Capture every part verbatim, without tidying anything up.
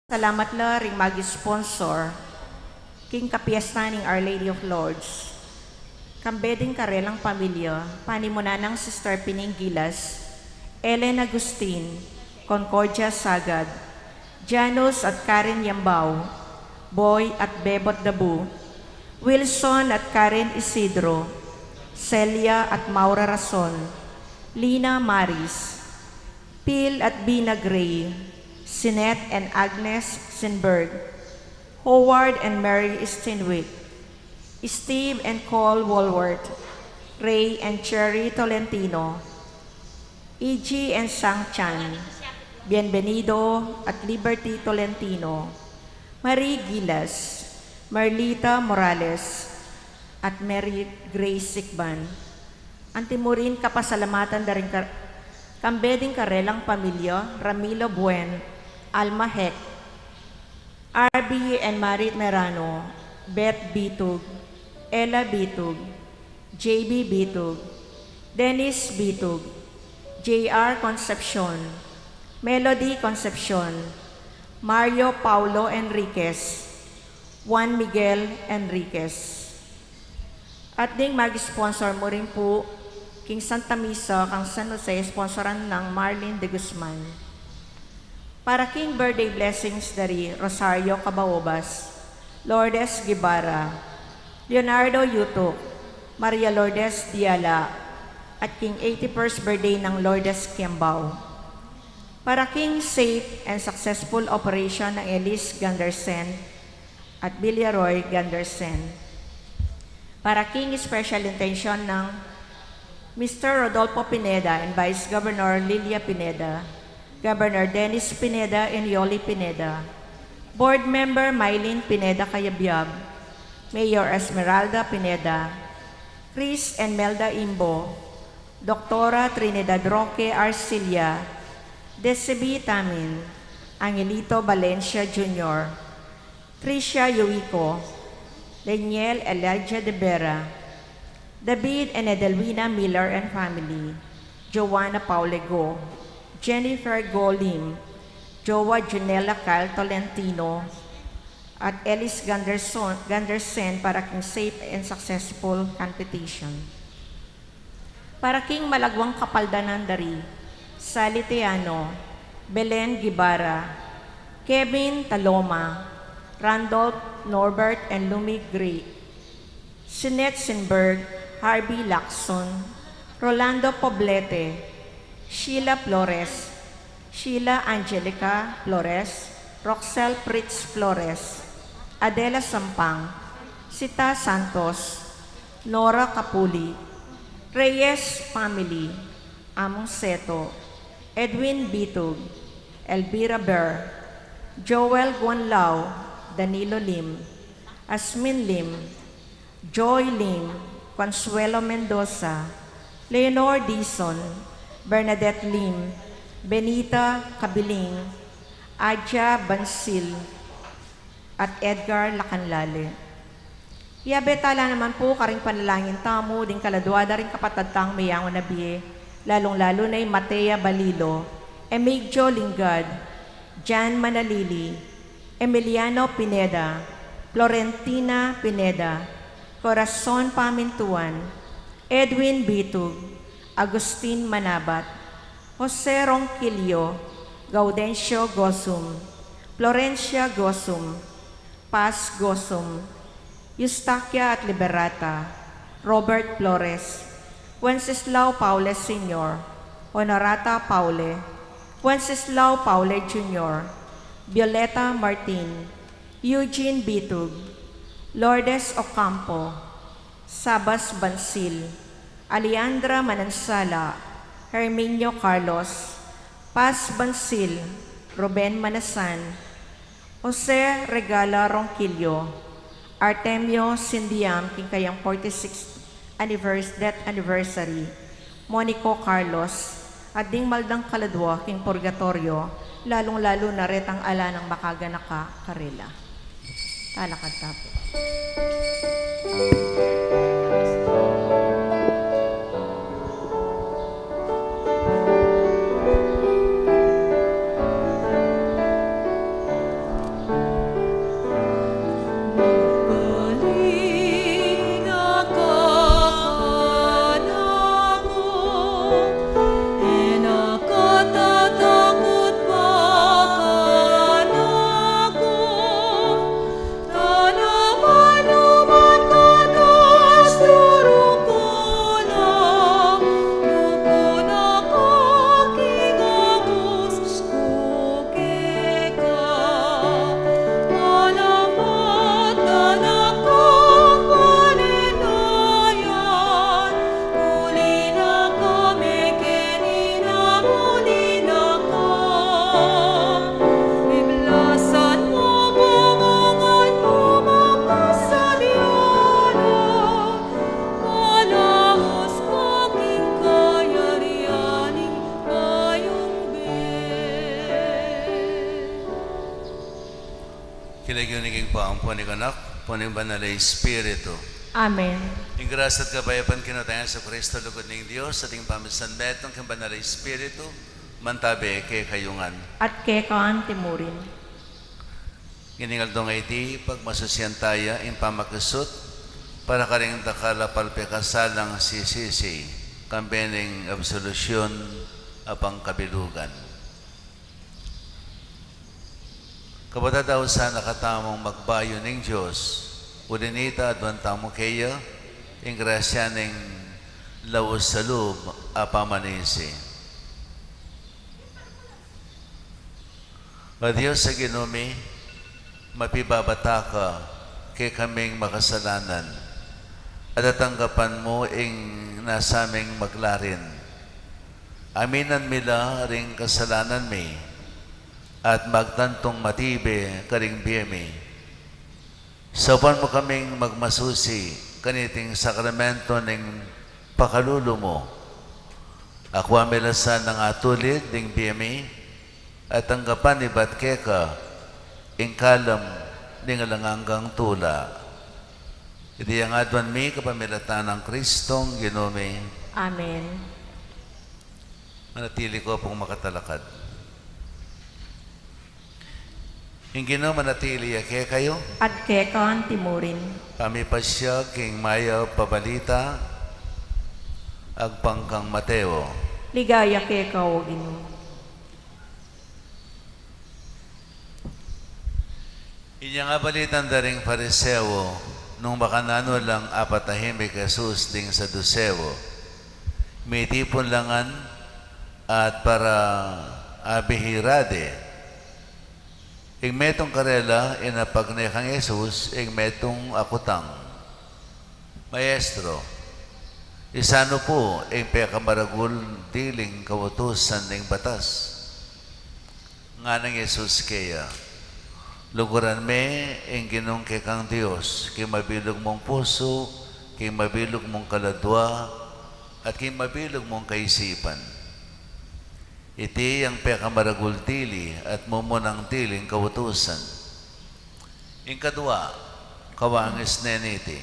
Salamat la ring mag-sponsor king kapiestan ning Our Lady of Lourdes. Kambe ding karelang pamilya, panimunan nang Sister Pining Gilas, Ellen Agustin, Concordia Sagad, Janus at Karen Yambao, Boy at Bebot Dabu, Wilson at Karen Isidro, Celia at Maura Rason, Lina Maris, Phil at Bina Gray, Sinette and Agnes Sinberg, Howard and Mary Steinwick, Steve and Cole Walworth, Ray and Cherry Tolentino, Iji and Sang Chan, Bienvenido at Liberty Tolentino, Marie Gilas, Marlita Morales, at Mary Grace Sikban. Anti mu rin kapasalamatan da ring kar-, kambe ding karelang pamilya, Ramilo Buen, Alma Heck, R B and Marit Merano, Beth Bitug, Ella Bitug, J B Bitug, Dennis Bitug, J R Concepcion, Melody Concepcion, Mario Paulo Enriquez, Juan Miguel Enriquez. At ding mag-sponsor mu rin pu king Santa Misa kang San Jose, sponsoran nang Marlene de Guzman. Para king birthday blessings da ri Rosario Cabaobas, Lourdes Guevara, Leonardo Yutuk, Maria Lourdes Diala, at king eighty-first birthday nang Lourdes Kiambao. Para king safe and successful operation nang Elise Gandersen at Villaroy Gandersen. Para king special intention nang Mister Rodolfo Pineda and Vice Governor Lilia Pineda, Governor Dennis Pineda and Yoli Pineda, Board Member Mylene Pineda Cayabyab, Mayor Esmeralda Pineda, Chris and Melda Imbo, Doktora Trinidad Roque Arcilla, Desibi Tamin, Angelito Valencia Junior, Tricia Yuico, Daniel Elijah de Vera, David and Edelwina Miller and family, Joanna Paulego, Jennifer Go Lim, Joa Junella Kyle Tolentino, at Ellis Ganderson, Gandersen para king safe and successful competition. Para king malagwang kapaldanan da ri Sally Teano, Belen Guevara, Kevin Taloma, Randolph Norbert and Lumi Gray, Sinette Sinberg, Harvey Lacson, Rolando Poblete, Sheila Flores, Sheila Angelica Flores, Roxel Fritz Flores, Adela Sampang, Sita Santos, Nora Capuli, Reyes family, Among Seto, Edwin Bitug, Elvira Ber, Joel Guanlao, Danilo Lim, Asmin Lim, Joy Lim, Consuelo Mendoza, Leonor Dizon, Bernadette Lim, Benita Cabiling, Aja Bansil, at Edgar Lacanlale. Yabe tala naman pu karing panalangin tamu ding kaladua da ring kapatad tang meyangu na bie, lalung-lalu na i Matea Balilo, Emigdio Lingad, Jan Manalili, Emiliano Pineda, Florentina Pineda, Corazon Pamintuan, Edwin Bitug, Agustin Manabat, Jose Ronquillo, Gaudencio Gozum, Florencia Gozum, Paz Gozum, Eustaquia at Liberata, Robert Flores, Wenceslao Paule Senior, Honorata Paule, Wenceslao Paule Junior, Violeta Martin, Eugene Bitug, Lourdes Ocampo, Sabas Bansil, Alejandra Manansala, Herminio Carlos, Paz Bansil, Ruben Manasan, Jose Regala Ronquillo, Artemio Sindiam, king kayang forty-sixth annivers-, death anniversary, Monico Carlos, at ding maldang kaladua king purgatorio, lalung-lalu na retang ala nang makaganaka karela. Talakad ta pu. Ing Ibpa, ampo ning Anak, ampo ning Banal a Espiritu. Amen. Ing grasya at kapayapan king Ginu tang Jesucristo, lugud ning Dios, at ing pamisan metung king Banal a Espiritu, mantabi kekayu ngan. At keka anti mu rin. Ngening aldo ngeni, pagmasusian taya ing pamakisut para karing dakal a palpikasalang sisisi, kambe ning absolusyon a pangkabilugan. Kapatad, aduan sana katamung magbayu ning Dios, uli na nita aduan tamu keya ing grasya ning laus a lub a pamanisi. O Dios a Ginu mi, mapibabata ka kekaming makasalanan, at tatanggapan mu ing nasa ming maglarin. Aminan mi la ring kasalanan mi, at magtantung matibe karing bie mi. Saupan mu kaming magmasusi kaniting sakramento ning pakalulu mu. Akua mi la sanang atulid ding bie mi, at tanggapan ibat keka ing kalam ning alang anggang tula. Iti ing aduan mi kapamilatan nang Kristong Ginu mi. Amen. Manatili ko pung makatalakad. Ing Ginu manatili ya kekayu. At keka anti mu rin. Pamipasiag king mayap a balita agpang kang Mateo. Ligaya keka, o Ginu. Inya ing balitan da ring Fariseo, nung makananu lang apatahimik i Jesus ding Saduseo, mitipun la ngan at para abihira de. Ing metung karela, inapagne kang Jesus ing metung a kutang, "Maestro, isanu pu ing pekamaragul diling kautusan ning batas?" Ngana nang Jesus keya, "Luguran me ing Ginung kekang Dios king mabilug mung pusu, king mabilug mung kaladua, at king mabilug mung kaisipan. Iti ing pekamaragul dili at mumunang diling kautusan. Ing kadua, kawangis ne niti,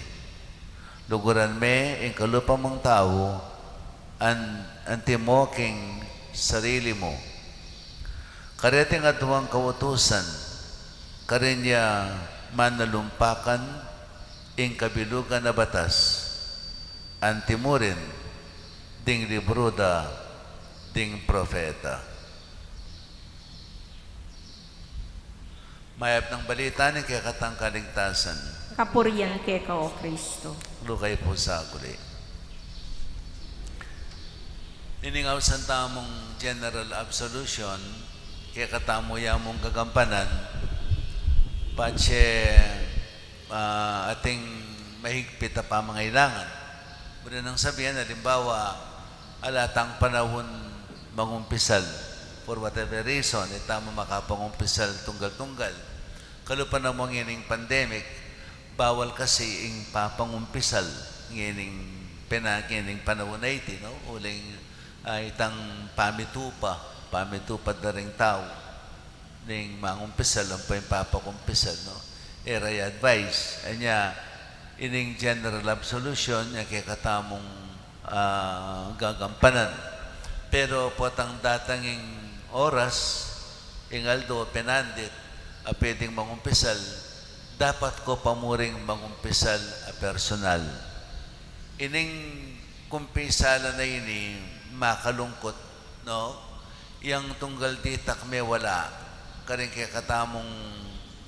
luguran me ing kalupa mung tau an-, anti mo king sarili mu. Kareting aduang kautusan, karin ya manalumpakan ing kabilugan a batas, anti mu rin ding libru da ding propeta." Mayap nang balita ning kekatang kaligtasan. Kapurian keka, o Kristo. Lugay pu sa kuli. Ining ausan tamung general absolution, kekatamu ya mung gagampanan, patse, ah, ating mahigpit a pamangailangan. Pwede nang sabihan, alimbawa, ala tang panaun mangumpisal. For whatever reason, e tamu makapangumpisal tunggal-tunggal. Kalupa na mu ngening pandemic, bawal kasi ing papangumpisal ngening pena-, ngening panaun a iti, no? Uling, ah, itang pamitupa, pamitupa da ring tau ning mangumpisal, ampo ing papangumpisal, no? E ra ya advice. Anya, ining general absolution, nya kekatamung, ah, gagampanan. Pero potang datang ing oras, ing aldo, penandit, a pwedeng mangumpisal, dapat ko pa mu ring mangumpisal a personal. Ining kumpisalan a ini makalungkut, no? Yang tunggal ditak mewala karing kekatamung,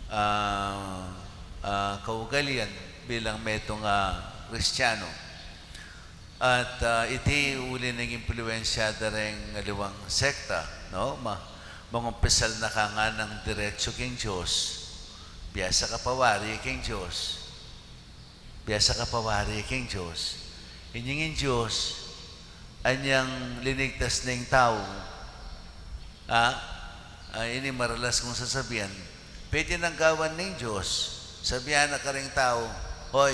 ah, ah, kaugalian bilang metung a Kristiano. At, ah, iti uli ning impluensya da ring aliwang sekta, no? Ma-, mangumpisal na ka nganang diretsu king Dios. Biasa ka pa wari king Dios. Biasa ka pa wari king Dios. Inyang ing Dios, anyang linigtas ning tau. Ah, ah, ini maralas kung sasabian. Pwede nang gawan ning Dios. Sabian na karing tau, "Hoy,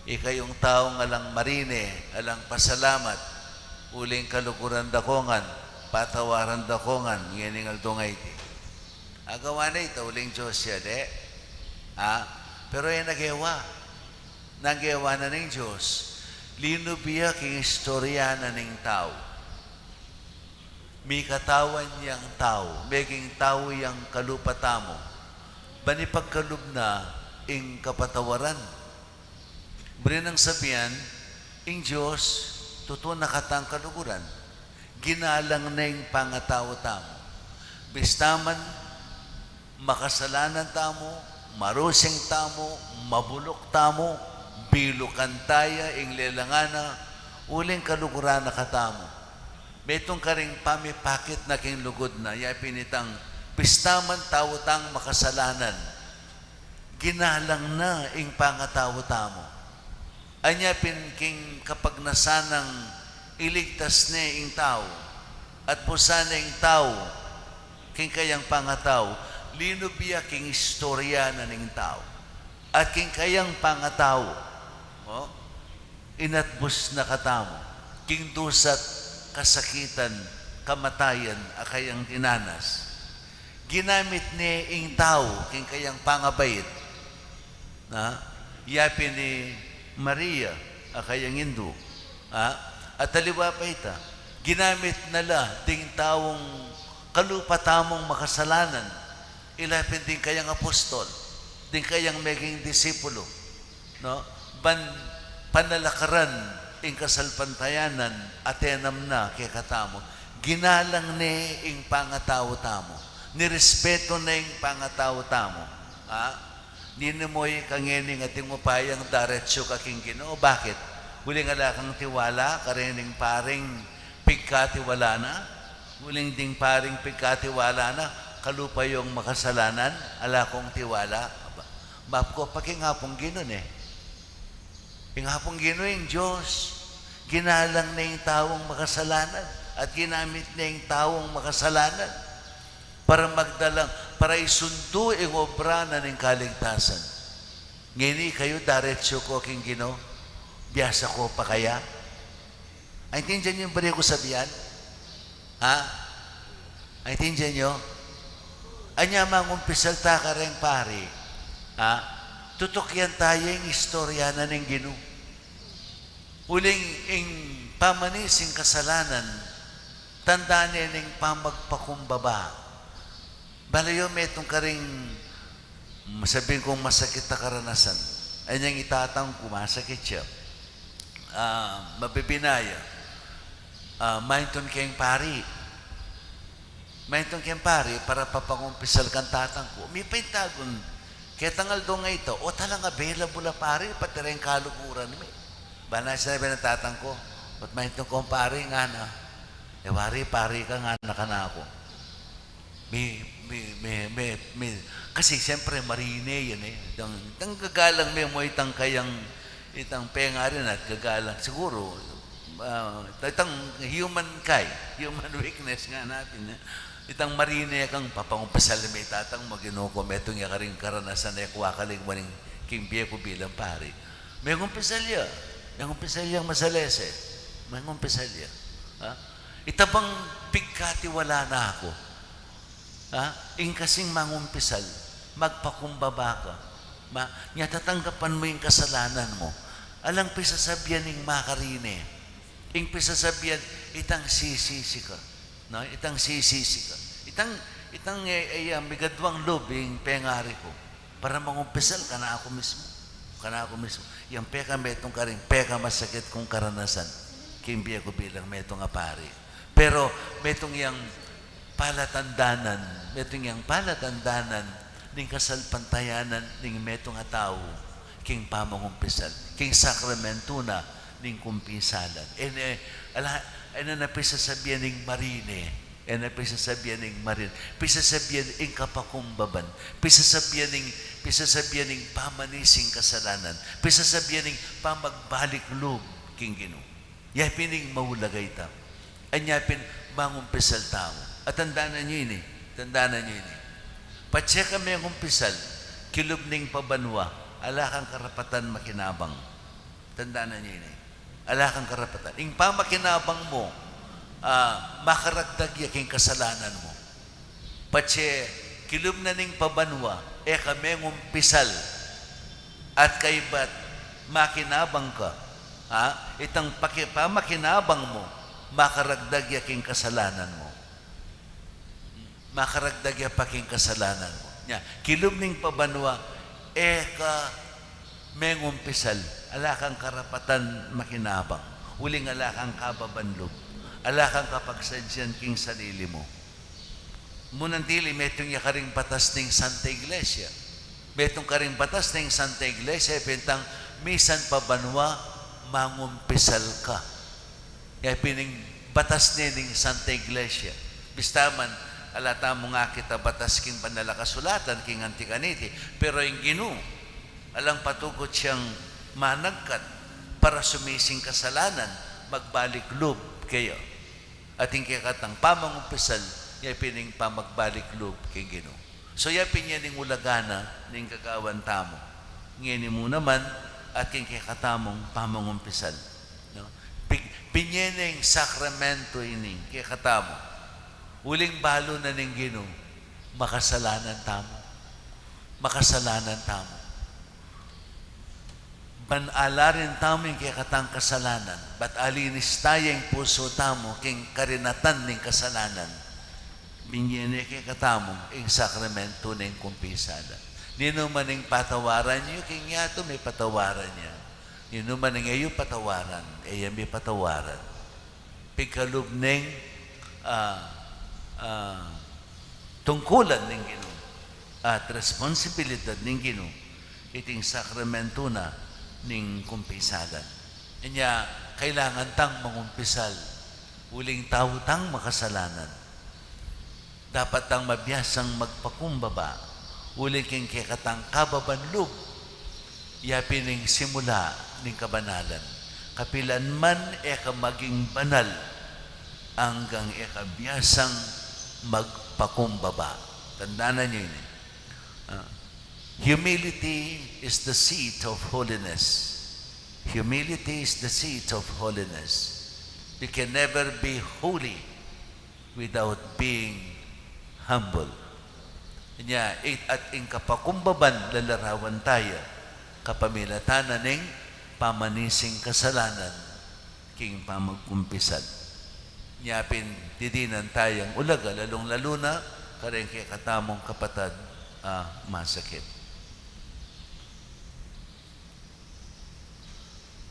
ikayung taung alang marine, alang pasalamat, uling kaluguran da ko ngan, patawaran da ko ngan, ngening aldo a iti." Agawa na ita uling Dios ya, de? Ha? Pero e na gewa. Nanu ing gewa na ning Dios? Linub ya king istorya na ning tau. Mikatawan yang tau, meging tau yang kalupa tamu. Ban ipagkalub na ing kapatawaran. Buri nang sabian, ing Dios, tutu na katang kaluguran. Ginalang ne ing pangatau tamu. Bista man makasalanan tamu, marusing tamu, mabuluk tamu, bilukan taya ing lelangan na, uling kaluguran na katamu. Metung karing pamipakit na king lugud na, ya pin itang bista man tau tang makasalanan, ginalang na ing pangatau tamu. Anya pin king kapagnasan nang iligtas ne ing tau, at busan ne ing tau king kayang pangatau, linub ya king istorya na ning tau, at king kayang pangatau, o, inatbus na katamu king dusa't kasakitan, kamatayan a kayang dinanas. Ginamit ne ing tau king kayang pangabait. Na, ya pin i Maria a kayang indu. Ha? At aliwa pa ita, ginamit na la ding taung kalupa tamung makasalanan, ila pin ding kayang apostol, ding kayang meging disipulo, no? Ban panalakaran ing kasalpantayanan a tenam na kekatamu. Ginalang ne ing pangatau tamu. Nirespeto ne ing pangatau tamu. Ha? Ninu mu ika ngening ating upayang daretsu ka king Ginu? Bakit? Uling ala kang tiwala karening paring pigkatiwala na? Uling ding paring pigkatiwala na, kalupa yung makasalanan, ala kong tiwala? Aba, map ko pa king Apung Ginu ne. Ing Apung Ginu, ing Dios, ginalang ne ing taung makasalanan at ginamit ne ing taung makasalanan para magdalang, para isundu ing obra na ning kaligtasan. Ngeni kayu, daretsu ko king Ginu, biasa ko pa kaya? Aintindian yu ing buri kung sabian? Ha? Aintindian yu? Anya mangumpisal ta kareng pari. Ha? Tutukian taya ing istorya na ning Ginu. Uling ing pamanis ing kasalanan, tanda ne ning pamagpakumbaba. Balayu metung karing, sabing kung masakit a karanasan. Anyang i tatang ku, masakit ya. Ah, mabibinaya. Ah, maintun keng pari. Maintun keng pari para papangumpisal kang tatang ku. Mipaintagun, ketang aldo nga ita, o talang available a pari, pati reng kaluguran mi. Bana sinabi ning tatang ku, "Ba't maintun kong pari?" ngana. "E wari, pari ka," ngana kanaku. Mi, mi, mi, mi, mi, kasi siyempre, marine yan e. Itang, itang gagalang me mu itang kayang, itang pengari na at gagalang. Siguro, ah, itang human kai, human weakness nga natin, e. Itang marine kang papangumpisal me i tatang mu, Ginu ku, metung ya karing karanasan e, kua kaling waning king bie ku bilang pari. Mengumpisal ya, mengumpisal yang masalese, mengumpisal ya. Ha? Ita bang pigkatiwala na ku? Ha? Ing kasing mangumpisal, magpakumbaba ka. Ma, nya tatanggapan mu ing kasalanan mu. Alang pisasabian ning makarine. Ing pisasabian, itang sisisi ka. No? Itang sisisi ka. Itang, itang, e, e, ya, migaduang lub ing pengari ku. Para mangumpisal, kanaku mismu. Kanaku mismu. Yang pekametung karing pekamasakit kung karanasan king bie ku bilang metung a pari. Pero metung yang palatandanan, metung yang palatandanan ning kasalpantayanan ning metung a tau king pamangumpisal, king sakramentu na ning kumpisalan. E ne, ala, e ne na pisasabian ning marine. E ne pisasabian ning marine. Pisasabian ing kapakumbaban. Pisasabian ing, pisasabian ing pamanis ing kasalanan. Pisasabian ing pamagbalik lub king Ginu. Ya pin ing maulaga ita. Anya pin mangumpisal tamu. At tandanan yu ini. Tandanan yu ini. Patse ka mengumpisal kilub ning pabanua, ala kang karapatan makinabang. Tandanan yu ini. Ala kang karapatan. Ing pamakinabang mu, ah, makaragdag ya king kasalanan mu. Patse kilub na ning pabanua, e ka mengumpisal at kaybat makinabang ka, ha? Itang paki-, pamakinabang mu, makaragdag ya king kasalanan mu. Makaragdag ya pa king kasalanan mu. Nya, kilub ning pabanua, e ka mengumpisal, ala kang karapatan makinabang. Uling ala kang kababan lub. Ala kang kapagsadyan king sarili mu. Munang dili, metung ya karing batas ning Santa Iglesia. Metung karing batas ning Santa Iglesia, pintang misan pabanua, mangumpisal ka. Ya pin ing batas ne ning Santa Iglesia. Bista man, ala tamung akit a batas king Banal a Kasulatan, king anti kaniti. Pero ing Ginu, alang patugut yang managkat para sumising kasalanan, magbalik lub keya. At ing kekatang pamangumpisal, ya pin ing pamagbalik lub king Ginu. So, ya pin ya ning ulaga na ning gagawan tamu. Ngeni mu naman, at king kekatamung pamangumpisal. No? Pig-, binye ne ing sakramento ini kekatamu. Uling balu na ning Ginu, makasalanan tamu. Makasalanan tamu. Ban alarin tamu ing kekatang kasalanan, bat alinis taya ing pusu tamu king karinatan ning kasalanan. Binye ne kekatamu ing sakramento ning kumpisala. Ninuman ing patawaran yu king yatu, mipatawaran ya. Ninuman ing e yu patawaran, e ya mipatawaran. Pigkalub ning, ah, ah, tungkulan ning Ginu at responsibilidad ning Ginu, iting sakramento na ning kumpisalan. Inya, kailangan tang mangumpisal, uling tau tang makasalanan. Dapat tang mabiasang magpakumbaba, uling king kekatang kababan lub, ya pin ing simula ning kabanalan. Kapilan man e ka maging banal, anggang e ka biasang magpakumbaba. Tandanan yu ini. Ah, humility is the seat of holiness. Humility is the seat of holiness. You can never be holy without being humble. Nya, it, at ing kapakumbaban lalarawan taya, kapamilatan na ning pamanising kasalanan, king pamagkumpisal. Nya pin, didinan tayang ulaga, lalung-lalu na, kareng kekatamung kapatad, ah, masakit.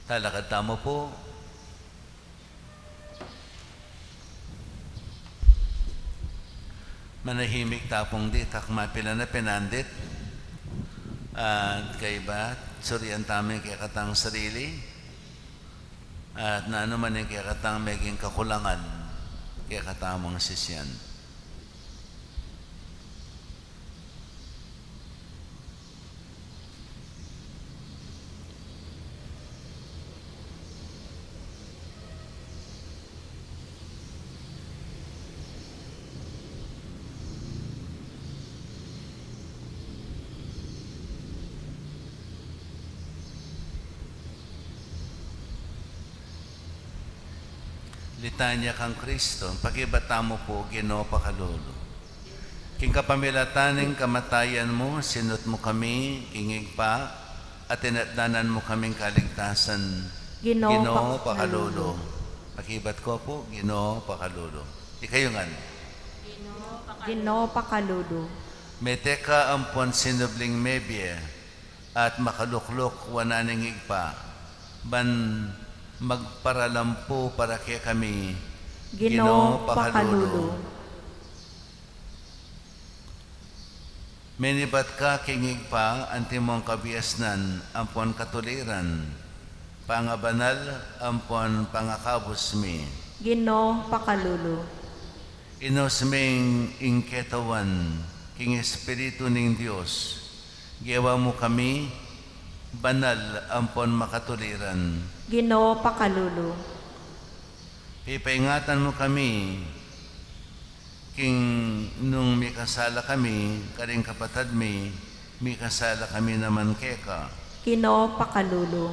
Talakad tamu pu. Manahimik ta pung ditak mapilan a pinandit. At kaybat, surian tamu ing kekatang sarili. At nanu man ing kekatang meging kakulangan, kekatamung sisian. Litanya kang Kristo, pakibat tamu pu, Ginu, pakalulu. King kapamilatan ning kamatayan mu, sinut mu kami king Ibpa, at tinatdanan mu kaming kaligtasan. Ginu, Ginu, pakalulu. Pakalulu. Pakibat ko pu, Ginu, pakalulu. Ikayu ngan. Ginu, pakalulu. Mete ka ampon sinubling mebie, at makalukluk wanan ning Ibpa, ban magparalampu para kekami. Ginu, Ginu, pakalulu. Pakalulu. Menibat ka king Ibpa, antimong kabiasnan ampon katuliran, pangabanal ampon pangakabus mi. Ginu, pakalulu. Inus ming ing ketawan king Espiritu ning Dios, gewa mu kami banal ampon makatuliran. Ginu, pakalulu. Pipaingatan mu kami king nung mikasala kami karing kapatad mi, mikasala kami naman keka. Ginu, pakalulu.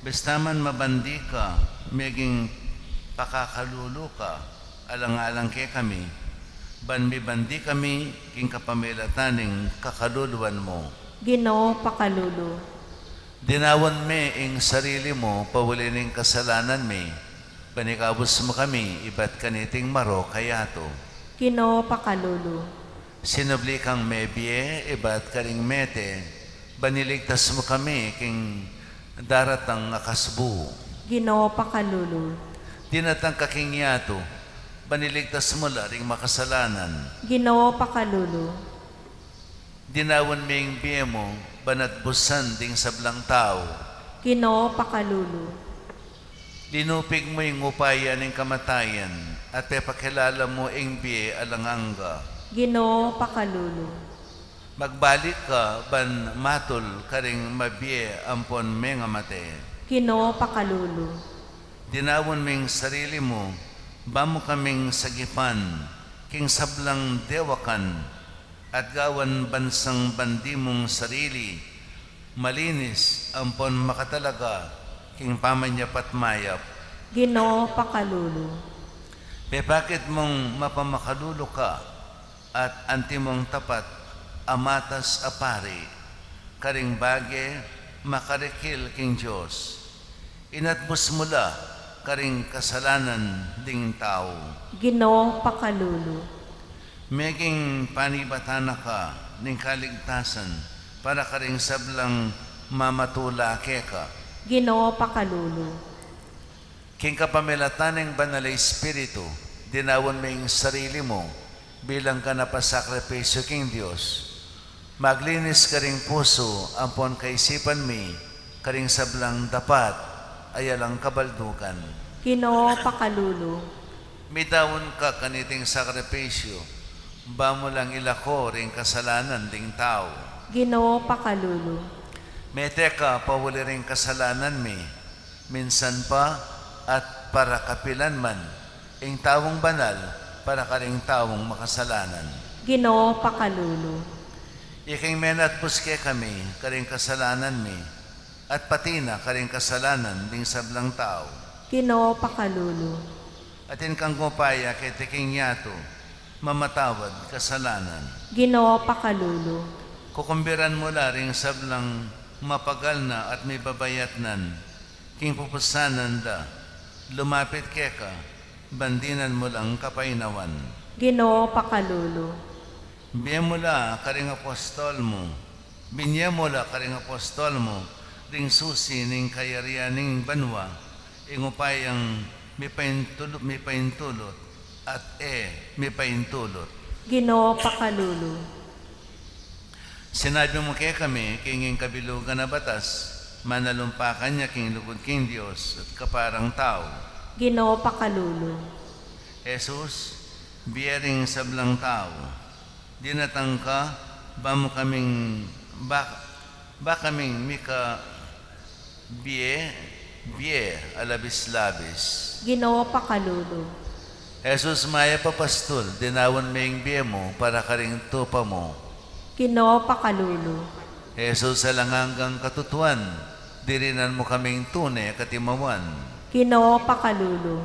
Bista man mabandi ka, meging pakakalulu ka alang-alang kekami, Ban mibandi kami king kapamilatan ning kakaluluan mu. Ginu, pakalulu. Dinaun me ing sarili mu pauli ning kasalanan mi, ban ikabus mu kami ibat kaniting marok a yatu. Ginu, pakalulu. Sinubli kang mebie ibat karing mete, ban iligtas mu kami king daratang a kasbu. Ginu, pakalulu. Dinatang ka king yatu, ban iligtas mu la ring makasalanan. Ginu, pakalulu. Dinaun me ing bie mu, ban atbusan ding sablang tau. Ginu, pakalulu. Linupig mu ing upaya ning kamatayan, at pepakilala mu ing bie alang angga. Ginu, pakalulu. Magbalik ka ban matul karing mabie ampon mengamate. Ginu, pakalulu. Dinaun me ing sarili mu, ba mu kaming sagipan king sablang dewakan, at gawan bansang bandi mung sarili, malinis ampon makatalaga king pamanyapat mayap. Ginu, pakalulu. Pepakit mung mapamakalulu ka, at antimong tapat a matas a pari, karing bage makarikil king Dios. Inatbus mu la karing kasalanan ding tau. Ginu, pakalulu. Meging panibatan na ka ning kaligtasan para karing sablang mamatula keka. Ginu, pakalulu. King kapamilatan ning Banal a Espiritu, dinaun me ing sarili mu bilang ganap a sakripisyu king Dios. Maglinis karing pusu ampon kaisipan mi karing sablang dapat a alang kabaldugan. Ginu, pakalulu. Midaun ka kaniting sakripisyu, ba mu lang ilako ring kasalanan ding tau. Ginu, pakalulu. Mete ka pauli ring kasalanan mi, minsan pa at para kapilan man, ing taung banal para karing taung makasalanan. Ginu, pakalulu. Ika ing menatbus kekami karing kasalanan mi, at pati na karing kasalanan ding sablang tau. Ginu, pakalulu. Atin kang upaya keti king yatu, mamatawad kasalanan. Ginu, pakalulu. Kukumbiran mu la ring sablang mapagal na at mibabayatnan, king pupusanan da lumapit keka, ban dinan mu lang kapainawan. Ginu, pakalulu. Bie mu la karing apostol mu, binie mu la karing apostol mu ring susi ning kayarian ning banua, ing upayang mipaintulu-, mipaintulut at e mipaintulut. Ginu, pakalulu. Sinabi mu kekami king ing kabilugan a batas, manalumpakan ya king lugud king Dios at kaparang tau. Ginu, pakalulu. Jesus, bie ring sablang tau, dinatang ka, ba mu kaming, ba, ba kaming mika bie, bie a labis-labis. Ginu, pakalulu. Jesus, mayap a pastul, dinaun me ing bie mu para karing tupa mu. Ginu, pakalulu. Jesus, alang anggang katutuan, dirinan mu kaming tune katimawan. Ginu, pakalulu.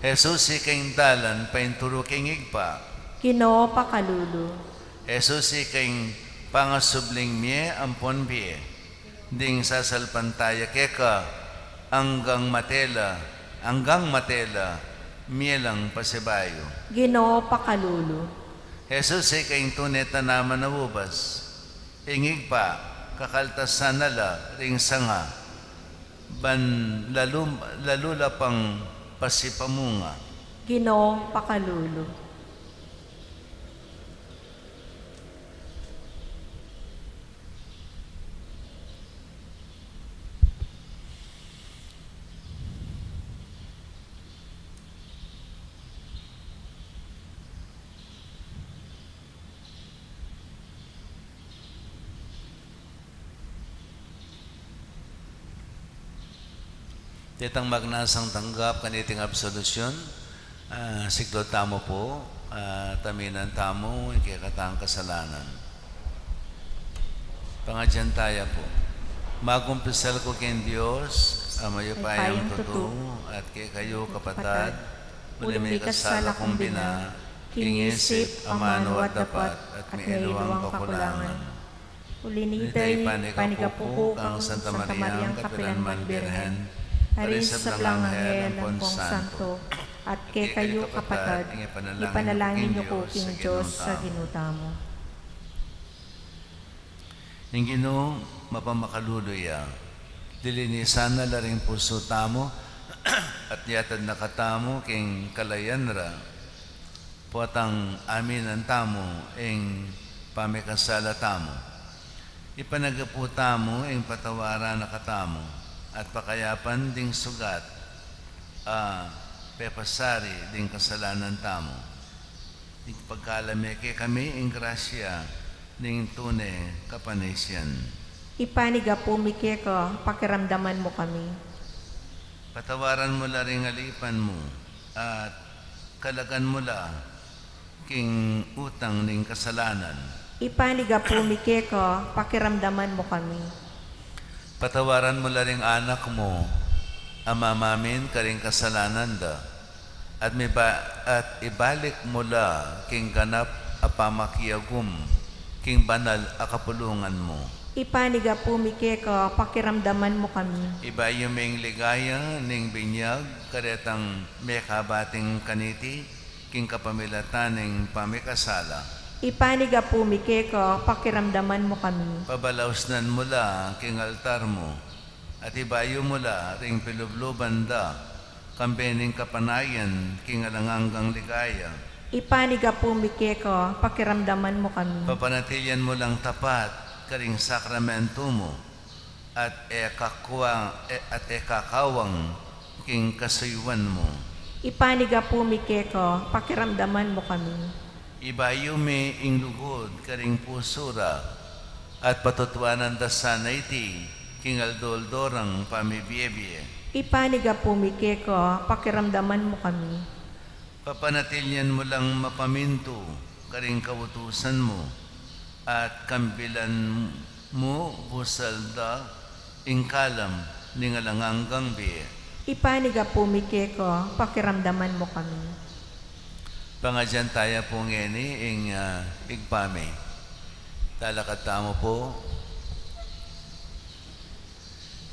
Jesus, ika ing dalan painturu king Ibpa. Ginu, pakalulu. Jesus, ika ing pangasubling mie ampon bie, ding sasalpantaya keka anggang mate la, anggang mate la, mie lang pasibayu. Ginu, pakalulu. Jesus, ika ing tune tanaman a ubas, ing Ibpa kakaltasan na la ring sanga, ban lalu, lalu la pang pasipamunga. Ginu, pakalulu. Detang magnasang tanggap kaniting absolusyun, ah, siklut tamu pu, ah, taminan tamu ing kekatang kasalanan. Pangadyan taya pu. Magkumpisal ku king Dios a mayupayang tutu, at kekayu, kapatad, uling mikasala kung bina, King isip, amanu at dapat, at mieluang kakulangan. Uli na nita, ipanigapu ku kang Santa Mariang kapilanman Birhen, karing sablang anghel ampon santo, at kekayu kapatad, ipanalangin yu ku king Dios a Ginu tamu. Ing Ginu mapamakalulu ya. Lilinisan na la ring pusu tamu, at yatad na katamu king kalayan ra. Potang aminan tamu ing pamikasala tamu. Ipanagapu tamu ing patawaran na katamu, at pakayapan ding sugat a pepasari ding kasalanan tamu. Ipagkalub mu kekami ing grasya ning tune kapanisian. Ipanigapu mi keka, pakiramdaman mu kami. Patawaran mu la ring alipan mu, at kalagan mu la king utang ning kasalanan. Ipanigapu mi keka, pakiramdaman mu kami. Patawaran mu la ring anak mu a mamamin karing kasalanan da, at miba-, at ibalik mu la king ganap a pamakiagum king banal a kapulungan mu. Ipanigapu mi keka, pakiramdaman mu kami. Ibayu ming ligaya ning binyag karetang mekabating kaniti, king kapamilatan ning pamikasala. Ipanigapu mi keka, pakiramdaman mu kami. Pabalausnan mu la king altar mu, at ibayu mu la ring pilubluban da, kambe ning kapanayan king alang anggang ligaya. Ipanigapu mi keka, pakiramdaman mu kami. Papanatilian mu lang tapat karing sakramentu mu, at e kakwa-, e, at e kakawang king kasuyuan mu. Ipanigapu mi keka, pakiramdaman mu kami. Ibayu mi ing lugud karing pusu ra, at patutuanan da sana iti king aldo-aldo rang pamibiebie. Ipanigapu mi keka, pakiramdaman mu kami. Papanatilian mu lang mapamintu karing kautusan mu, at kambilan mu busal da ing kalam ning alang anggang bie. Ipanigapu mi keka, pakiramdaman mu kami. Pangadyan taya pu ngeni ing, ah, Ibpa mi. Talakad tamu pu.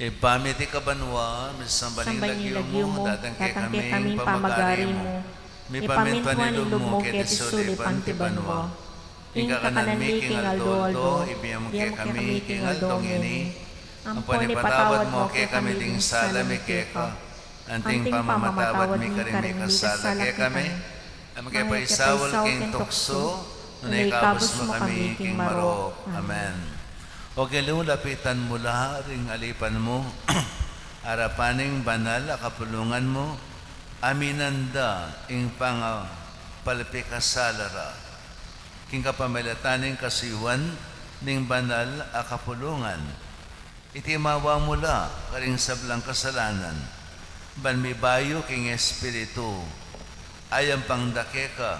Ibpa mi, atiu ka banua, misamban ing lagyu mu, datang kekami ing pamagari mu. Mipamintuan ing lub mu keti sulip anti banua. Ing kakanan mi king aldo-aldo, ibie mu kekami king aldo ngeni. Ampon ipatawad mu kekami ding sala mi keka, anti ing pamamatawad mi karing mikasala kekami. E mu ke paisaul king tuksu, nune ikabus mu kami king marok. Amen. O Ginu, lapitan mu la ring alipan mu, arapan ning banal a kapulungan mu, aminan da ing pangapalpikasala ra. King kapamilatan ning kasuyuan ning banal a kapulungan, itimawa mu la karing sablang kasalanan, ban mibayu king Espiritu, ayampang da keka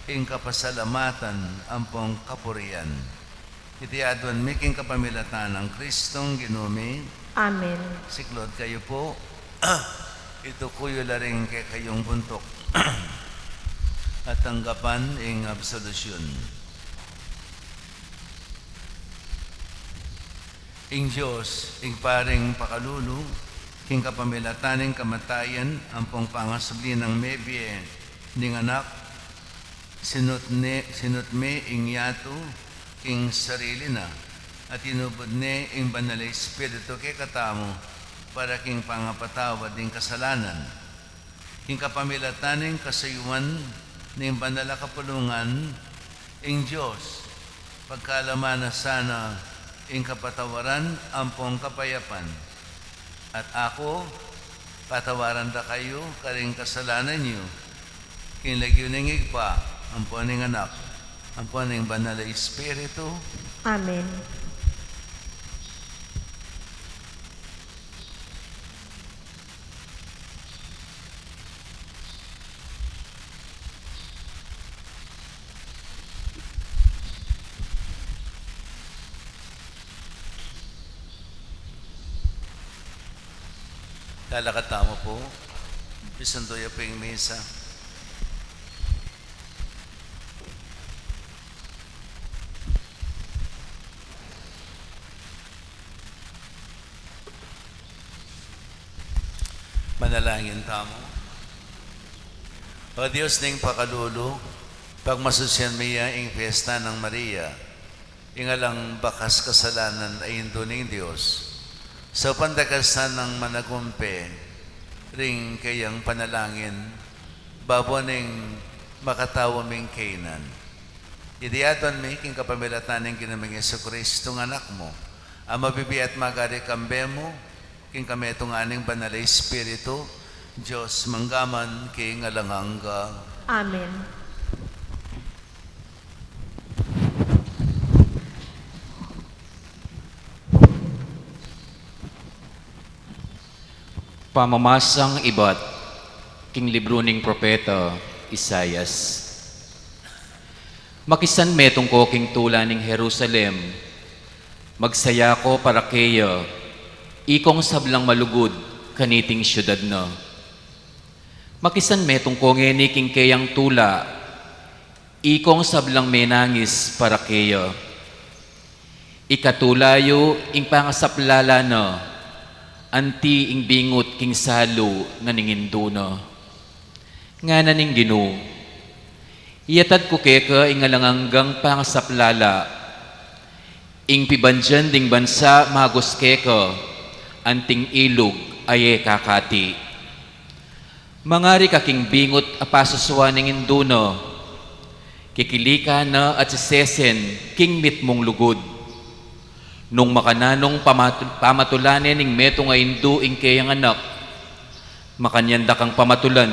ing kapasalamatan ampong kapurian. Iti aduan mi king kapamilatan nang Kristong Ginu mi. Amen. Siklaud kayu pu. Ituku yu la ring kekayung buntuk at tanggapan ing absolusyun. Ing Dios, ing Ibpa ring pakalulu, king kapamilatan ning kamatayan ampong pangasubli nang mebie ning Anak, sinut ne, sinut me ing yatu king sarili na, at inubud ne ing Banal a Espiritu kekatamu para king pangapatawad ning kasalanan. King kapamilatan ning kasuyuan ning banal a kapulungan, ing Dios, pagkalaman na sana ing kapatawaran ampong kapayapan. At aku, patawaran da kayu karing kasalanan yu, king lagyu ning Ibpa, ampon ning Anak, ampon ning Banal a Espiritu. Amen. Lalakad tamu pu. Pisandu ya pu ing misa. Manalangin tamu. O Dios ning pakalulu, pagmasusian mi ya ing fiesta nang Maria, ing alang bakas kasalanan a Indu ning Dios, saupan da ka sana nang managumpe ring keyang panalangin, babo ning makatau ming kaynan. Iti aduan mi king kapamilatan ning Ginu ming Jesucristo, ing Anak mu, a mabibie at magari kambe mu, king kametungan ning Banal a Espiritu, Dios mangga man king alang angga. Amen. Pamamasang ibat king libru ning propeta Isaias. Makisan metung ko king tula ning Jerusalem, magsaya ko para keya, ikong sablang malugud kaniting siudad na. Makisan metung ko ngeni king keyang tula, ikong sablang menangis para keya. Ikatula yu ing pangasaplala na, anti ing bingut king salu na ning Indu na. Ngana ning Ginu, iyatad ku keka ing alang anggang pangasaplala, ing pibandian ding bansa magus keka, anting ilug a e kakati. Mangari ka king bingut a pasusua ning Indu na, kikilikan na at sisesen king mitmung lugud. Nung makananung pamatu-, pamatulan ne ning metung a indu ing keyang anak, makanyan da kang pamatulan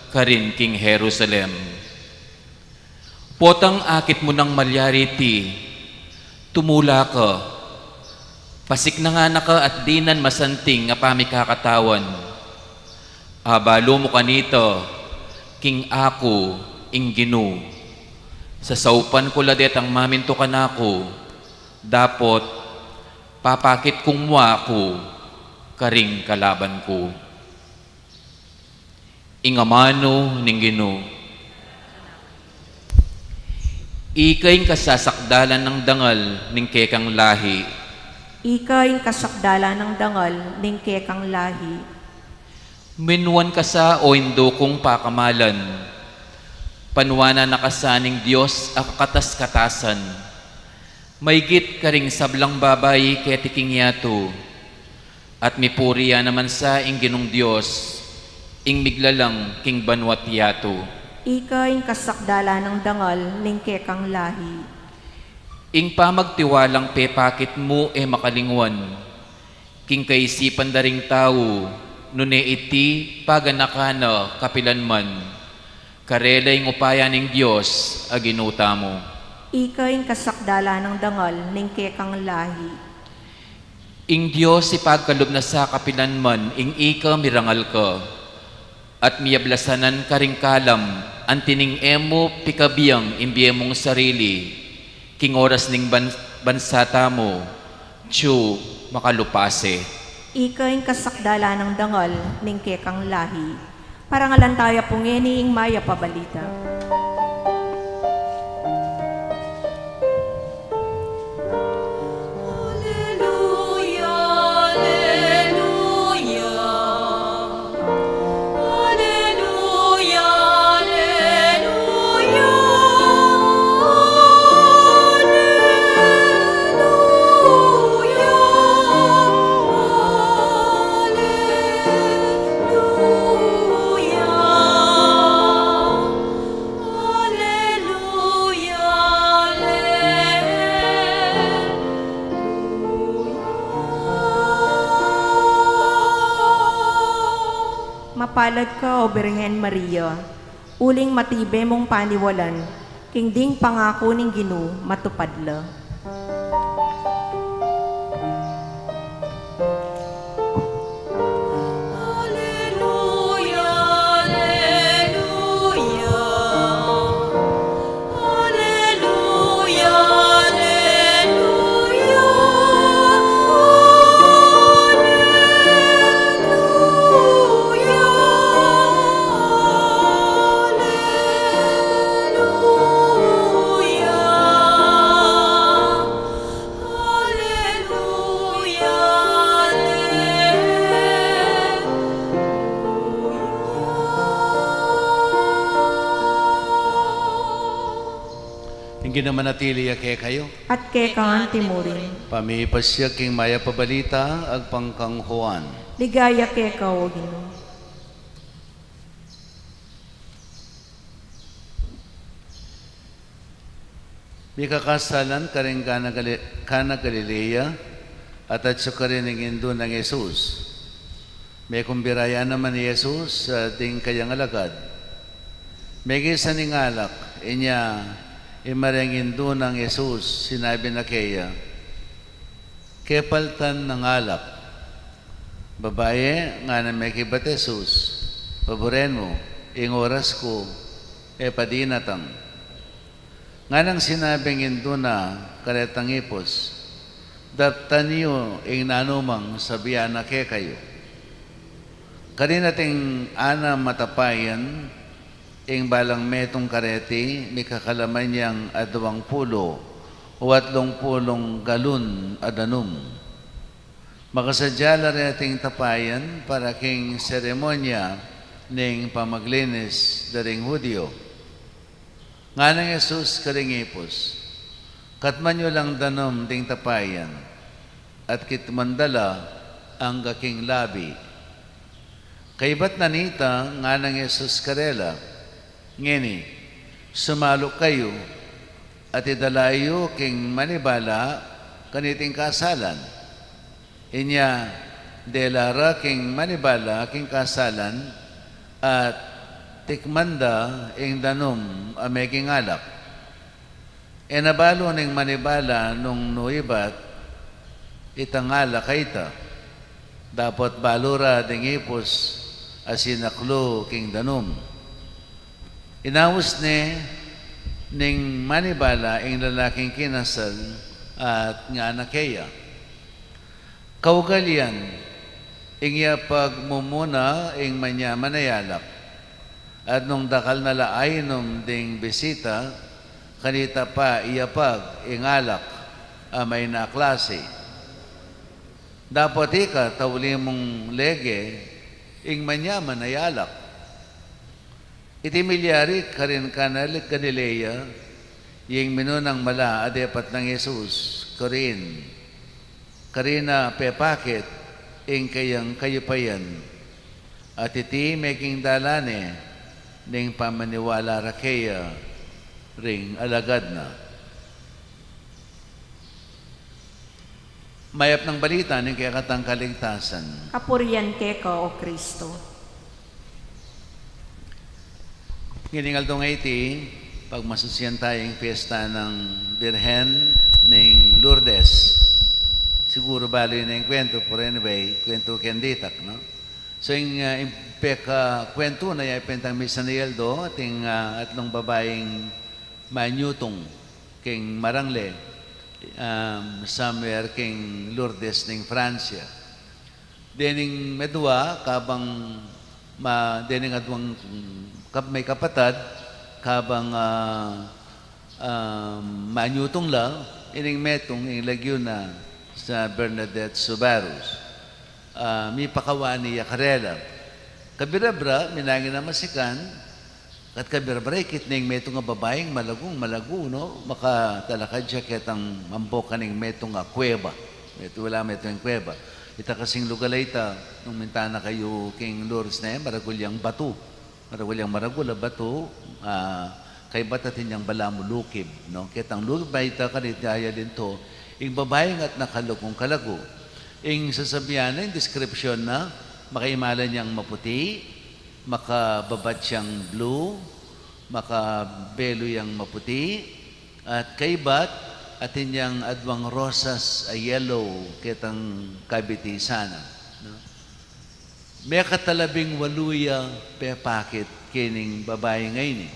karin king Jerusalem. Potang akit mu nang malyari ti, tumula ka, pasiknangan na ka at dinan masanting a pamikakatawan. Abalu mu kanita, king aku ing Ginu, sasaupan ku la detang mamintu kanaku, dapot papakit kung mua ku karing kalaban ku. Ing amanu ning Ginu. Ika ing kasasakdalan nang dangal ning kekang lahi. Ika ing kasakdalan nang dangal ning kekang lahi. Minuan ka sa, o indu kung pakamalan. Panuanan na ka sa ning Dios a kakatas-katasan. Maygit karing sablang babai keti king yatu, at mipuri ya naman sa ing Ginung Dios, ing miglalang king banua't yatu. Ika ing kasakdalan nang dangal ning kekang lahi. Ing pamagtiwalang pepakit mu e makalingwan, king kaisipan da ring tau, nune iti paganakan na kapilanman. Karela ing upaya ning Dios a Ginu tamu. Ika ing kasakdalan nang dangal ning kekang lahi. Ing Dios ipagkalub na sa kapilanman ing ika mirangal ka, at miyablasanan karing kalam, anti ning e mu pikabiang ing bie mung sarili, king oras ning ban-, bansa tamu, tsu makalupase. Ika ing kasakdalan nang dangal ning kekang lahi. Parangalan taya pu ngeni ing mayap a balita. Aleluya, aleluya. Aleluya, aleluya, aleluya, aleluya, aleluya. Mapalad ka, O Birhen Maria, uling matibe mung paniwalan, king ding pangaku ning Ginu matupad la. Aleluya, aleluya. Aleluya, aleluya, aleluya, aleluya. Ing Ginu manatili ya kekayu. At keka antimurin. Pamipasiag king Mayap a Balita agpang kang Juan. Ligaya keka, O Ginu. Mikakasalan karing Kana Gali-, Kana Galilea, at atyu karin ing indu nang Jesus. Mekumbira ya naman i Jesus, ah, ding kayang alagad. Mekisan ing alak, inya ing mareng indu nang Jesus, sinabi na keya, "Kepaltan ng alak." "Babayi," ngana mekibat Jesus, "paburen mu, ing oras ku e pa dinatang." Nganang sinabing indu na karetang ipus, "Daptan yu ing nanumang sabian na kekayu." Karin ating anam a tapayan, ing balang metung kareti, mikakalaman yang aduang pulu o atlung pulung galon a danum. Makasadya la reting tapayan para king seremonya ning pamaglinis da ring Judio. Nganang Jesus karing ipus, "Katman yu lang danum ding tapayan, at kitman da la angga king labi." Kaybat na nita, nganang Jesus karela, "Ngeni, sumalu kayu, at idala yu king manibala kaniting kasalan." Inya dela ra king manibala king kasalan, at tikman da ing danum a meging alak. E na balu ning manibala nung nu ibat itang alak a ita, dapot balu ra ding ipus a sinaklu king danum. Inaus ne ning manibala ing lalaking kinasal at ngana keya, "Kaugalian, ing yapag mu muna ing manyaman a alak, at nung dakal na la ainum ding bisita, kanita pa iyapag ing alak a mayna a klasi. Dapot ika, tauli mung lege ing manyaman a alak." Iti milyari karin Kana Galilea, ing minunang mala a depat nang Jesus karin, karin a pepakit ing kayang kayupayan, at iti meging dalan ne ning pamaniwala ra keya ring alagad na. Mayap nang balita ning kekatang kaligtasan. Kapurian keka, O Kristo. Ngening aldo ngeni, pagmasusian taya ing fiesta nang Birhen ning Lourdes. Siguru balu yu ne ing kwentu, pero anyway, kwentu keng ditak, no? So, ing, ah, ing pekakwentu na ya, ipintang misa na aldo, ating, ah, atlung babaing manyutung king marangle, um, somewhere king Lourdes ning Francia. Dening medwa, kabang ma-, dening adwang, mm, kap-, may kapatad, kabang, ah, ah, manyutung la, ining metung, ing lagyu na Santa Bernadette Soubirous. Ah, mipakawani ya karela. Kabirabra, minangin a masikan, kat kabirabra, ikit ne ing metung a babaing malagung-malagu, no? Makatalakad ya ketang ampo kaning metung a kuweba. Metung, ala, metung kuweba. Ita kasing lugal a ita, nung minta na kayu king Lourdes ne, maragul yang batu. Maragul yang maragul a batu, ah, kaybat atin yang balamu lukib, no? Ketang lukib a ita, kanita ya linto ing babaing at nakalagung-kalagu. Ing sasabian na, ing description na, makaimalan yang maputi, makababat yang blue, makabelu yang maputi, at kaybat atin yang adwang rosas a yellow, ketang kabiti sana, no? Mekatalabing walu ya pepakit kening babaing a ini.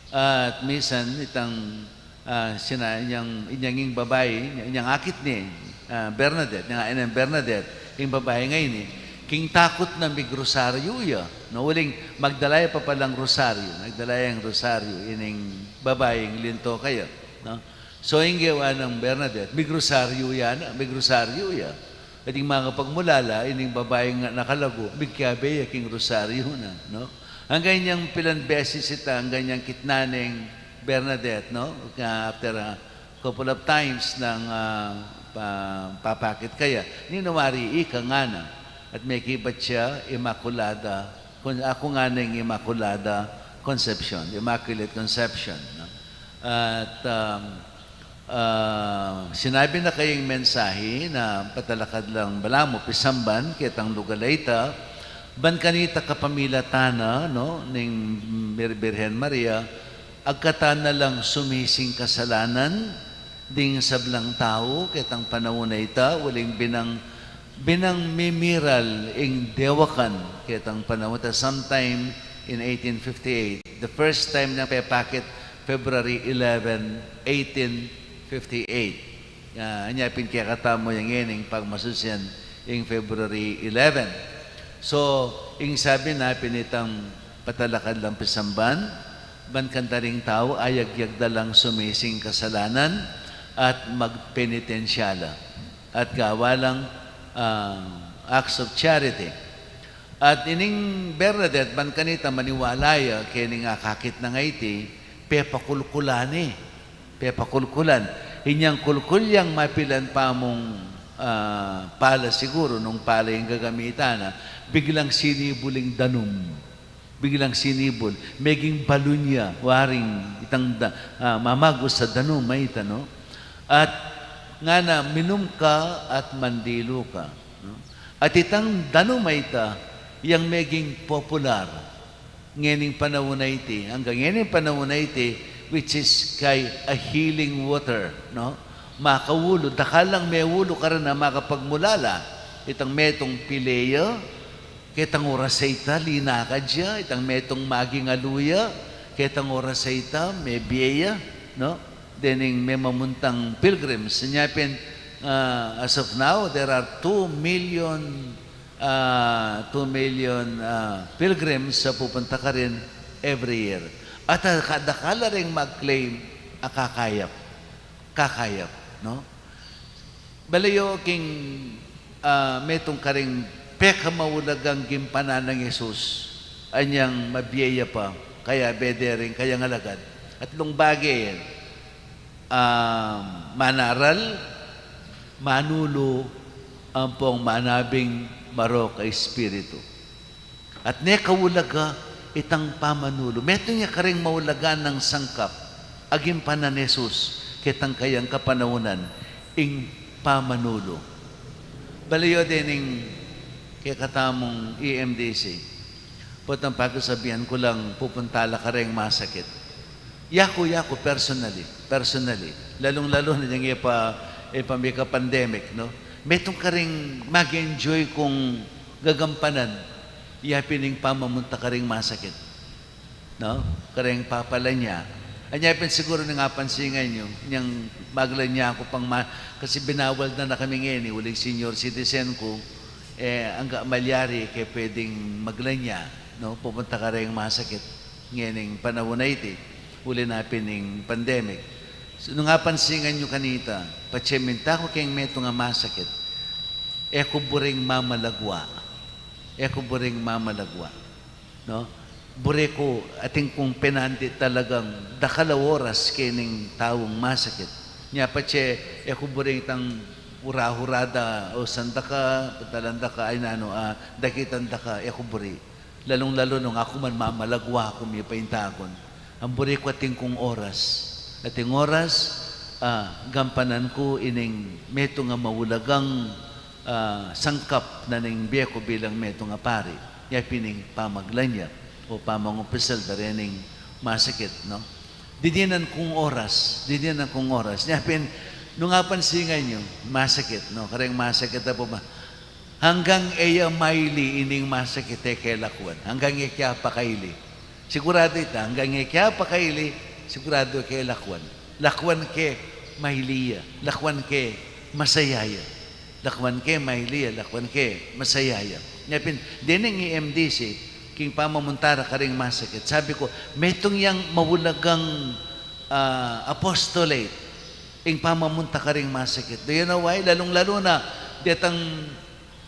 At misan itang, ah, sina-, inyang, inyang ing babai, inyang akit ne, ah, Bernadette, inyang akit neng Bernadette, ing babaing a ini, king takut na migrosaryu ya, no, uling magdala ya pa palang rosaryu, magdala yang rosaryu, ining babaing linto kaya, no? So, ing gewa nang Bernadette, migrosaryu ya na, migrosaryu ya. At ing makapagmulala, ining babaing nakalagu, migkiabe ya king rosaryu na, no? Anggang inyang pilan beses ita, anggang inyang kitnan neng Bernadette, no? Nga after a couple of times nang, ah, pa-, papakit kaya. Ninu wari ika ngana. At mekibat ya, Immaculada, kun-, aku ngana ing Immaculada Concepcion, Immaculate Conception, no? At, um, ah, sinabi na kaya ing mensahe na patalakad lang balamu pisamban ketang lugal a ita, ban kanita kapamilatan na, no, ning Bir-, Birhen Maria, agkatan na lang sumising kasalanan ding sablang tau ketang panaun a ita, uling binang, binang mimiral ing dewakan ketang panaun a ita, sometime in eighteen fifty-eight. The first time niyang pepakit, February eleven, eighteen fifty-eight. Ah, anya pin kekatamu yang ngening pagmasusian ing February eleven. So, ing sabi na pin itang patalakad lang pisamban, ban kanita ring tau, ayagyag da lang sumising kasalanan at magpenitensya la. At gawa lang, ah, acts of charity. At ining Bernadette, ban kanita maniwala ya kening akakit nang iti, pepakulkulan ne. Pepakulkulan. Inyang kulkul yang mapilan pamung, ah, pala siguru, nung pala ing gagamitan na, biglang sinibul ing danum. Biglang sinibul. Meging balun ya, waring itang da-, ah, mamagus a danum a ita, no? At ngana, minum ka at mandilu ka, no? At itang danum a ita, yang meging popular ngening panaun a iti, anggang ngening panaun a iti, which is kaya a healing water, no? Makaulu, dakal lang meulu karin a makapagmulala, itang metung pile ya, ketang oras a ita, linakad ya, itang metung maging alu ya, ketang oras a ita, mebie ya, no? Dening memamuntang pilgrims. Nya pin, ah, as of now, there are two million, ah, two million, ah, pilgrims a pupunta karin every year. At, ah, ka-, dakal la ring mag-claim a kakayap. Kakayap, no? Balayu king, ah, metung karing pekamaulagang gimpanan nang Jesus, anyang mabie ya pa, kayabe de ring kayang alagad. Atlung bage yan, ah, manaral, manulu, ampong manabing marok a espiritu. At ne kaulaga itang pamanulu. Metung ya karing maulaga nang sangkap a gimpanan Jesus ketang kayang kapanaunan, ing pamanulu. Balayu dening kekatamung E M D C. Potang pakisabian ku lang pupunta la kareng masakit. Yaku, yaku, personally, personally. Lalung-lalu na yang e pa, e pa mika pandemic, no? Metung karing mag-enjoy kung gagampanan, yapin ing pamamunta karing masakit, no? Kareng papalanya. Anya pin siguru ning apansingan yu, nyang maglanya ku pang ma-, kasi binawal na na kami ngeni, uling senior citizen ku, e, angga malyari ke pwedeng maglanya, no? Pupunta kareng masakit ngening panaun a iti, uli na pin ning pandemic. So, nung apansingan yu kanita, patse minta ku keng metung a masakit, e ku buring mamalagwa. E ku buring mamalagwa. No? Buri ku, atin kung penandi talagang dakal a oras kening taung masakit. Nya patse, e ku buring itang ura-ura da, o sanda ka, patalan da ka, ay nanu, ah, dakitan da ka, e ku buri. Lalung-lalu nung aku man mamalagwa ku, mipaintagun. Ang buri ku atin kung oras. Atin oras, ah, gampanan ku ining metung a maulagang, ah, sangkap na ning bie ku bilang metung a pari. Yapin ing pamaglanya o pamangupisal da rening masakit, no? Didinan kung oras, didinan kung oras. Yapin, nung apansingan yu, masakit, no? Kareng masakit a pu ba? Hanggang e ya maili ining masakit, e ke lakwan. Hanggang e ke pakaili. Siguradu ita, hanggang e ke pakaili, siguradu e ke lakwan. Lakwan ke maili ya, lakwan ke masaya ya. Lakwan ke maili ya, lakwan ke masaya ya. Yapin, dening E M D C, king pamamunta ra karing masakit. Sabi ku, metung yang maulagang, ah, apostolate, ing pamamunta karing masakit. Do you know why? Lalung-lalu na, detang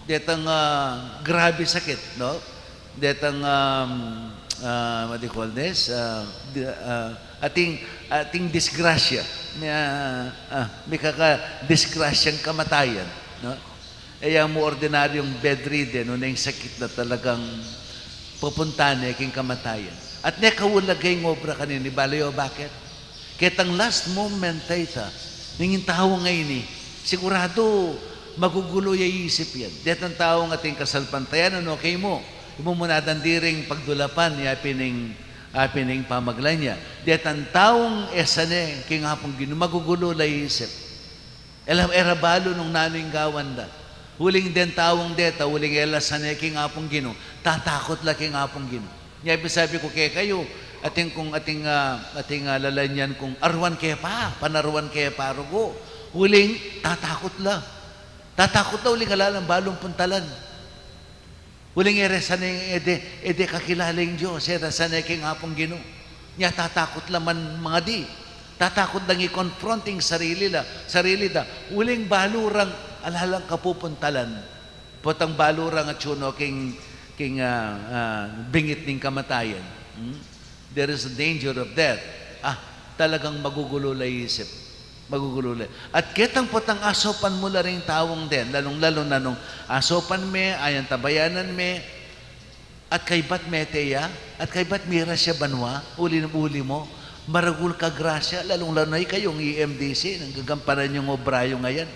detang, ah, grabe sakit, no? Detang, um, ah, what do you call this? Ah, di-, ah, ating, ating disgrasya. May, ah, ah, may kaka-disgrasyang kamatayan, no? E ya mu ordinaryung bedridden, o neng sakit na talagang pupunta ne king kamatayan. At ne kaulaga ing obra kanini, balayo, bakit? Ketang last moment a ita, ning tau ngeni, sigurado magugulu ya isip yan. Detang taung ating kasalpantayanan, okay mu. Imu mu na dan diring pagdulapan, ya pin ing, ya pin ing pamaglanya. Detang taung e sane king Apung Ginu, magugulu la isip. E la, e ra balu nung nanu ing gawan da. Uling deng taung deta, uling e la sane king Apung Ginu, tatakut la king Apung Ginu. Nya, ibig sabi ku kekayu, atin kung, atin, ah, atin, ah, lalanyan kung aruan ke pa, panaruan ke pa rugu. Uling tatakut la. Tatakut la, uling ala lang balung puntalan. Uling e re sane, e de, e de kakilala ing Dios, e re sane king Apung Ginu. Nya tatakut la man mangadi. Tatakut lang i-confront ing sarili la, sarili da. Uling balu rang ala lang kapupuntalan. Potang balu rang atyu no king, king, ah, ah, bingit ning kamatayan. Hmm? There is a danger of death. Ah, talagang magugulu la isip. Magugulu la. At ketang potang asopan mu la ring taung den, lalung-lalu na nung asopan me, ayan tabayanan me, at kaybat mete ya, at kaybat miras ya banua, uli, uli mu, maragul ka grasya, lalung-lalu na ikayung E M D C, nang gagampanan yung obra yu ngayan.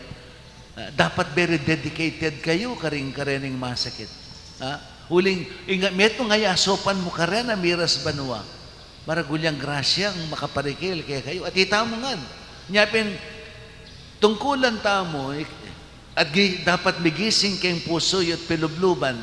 Ah, dapat very dedicated kayu karing, karening masakit. Ah, uling, inga, metung a asopan mu karen a miras banua. Maragul yang grasyang makaparikil kekayu. At ita mu ngan. Nya pin, tungkulan tamu, ik-, at gi-, dapat migising keng pusu yu at pilubluban.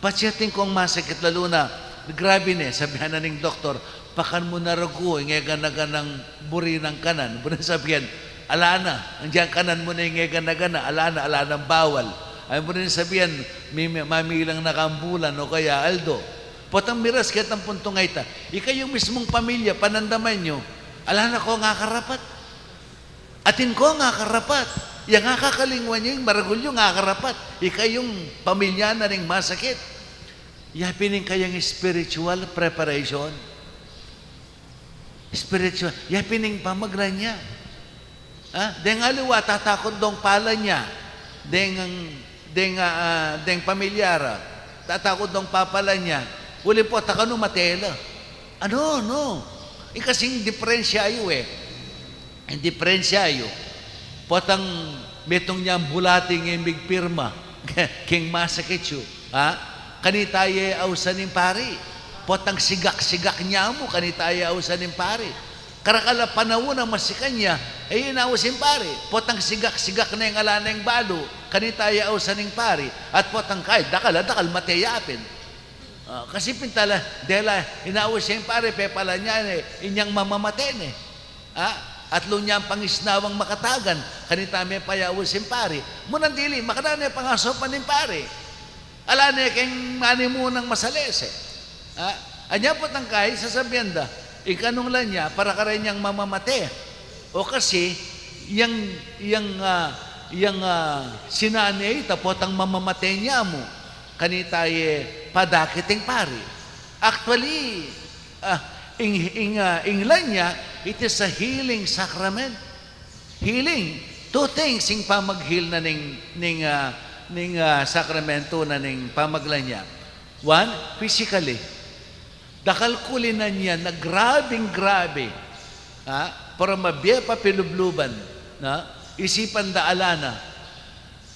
Patse atin kung masakit lalu na, grabe ne, sabihan na ning doktor, pakan mu na rugu, ing e gana-ganang buri nang kanan. Buri nang sabihan, ala na, ing dyang kanan mu na ing e gana-gana, ala na, ala nang bawal. Ay, buri nang sabihan, mi-, mi-, mamilang na kang bulan o kaya aldo. Potang miras ketang puntung a ita, ikayung mismung pamilya, panandaman yu, ala na kong akarapat. Atin kong akarapat. Yang akakalingwan yu, ing maragul yung akarapat. Ikayung pamilya na ring masakit. Ya pin ing kayang spiritual preparation. Spiritual. Ya pin ing pamaglanya. Ah, deng aliwa, tatakut dong palanya. Deng, deng, ah, deng pamilya ra. Tatakut dong papalanya. Uli po, takanu mate la. Ano, no? Ing kasing diperensya yu e. Ing diperensya yu, potang metung nyang bulati nge migpirma king masakit yu, ha? Kanita ye ausan ning pari. Potang sigak-sigak nya mu, kanita ye ausan ning pari. Karakal a panaun a masikan ya, e yu inaus ing pari. Potang sigak-sigak ne, ala neng balu, kanita ye ausan ning pari. At potang kay, dakal a dakal, mate ya pin. Ah, kasi pin tala, dela inaus ya ing pari, pepalanya ne, inyang mamamate ne. Ah, atlu nyang pangisnawang makatagan, kanita me payaus ing pari. Munang dili, makananu ne pangasopan ning pari? Ala ne keng manimunang masalese. Ah, anya potang kay, sasabian da, ing kanung lanya, para karenyang mamamate. O kasi, yang, yang, ah, yang, ah, sinane ita potang mamamate nya mu, kanita ye padakit ing pari. Actually, ah, ing, ing, ah, ing lanya, it is a healing sacrament. Healing. Two things ing pamag-heal na ning, ning, ah, ning, ah, sakramento na ning pamaglanya. One, physically. Dakal kulinan yan na grabing-grabe. Ha? Para mabie pa pilubluban. Na? Isipan da ala na.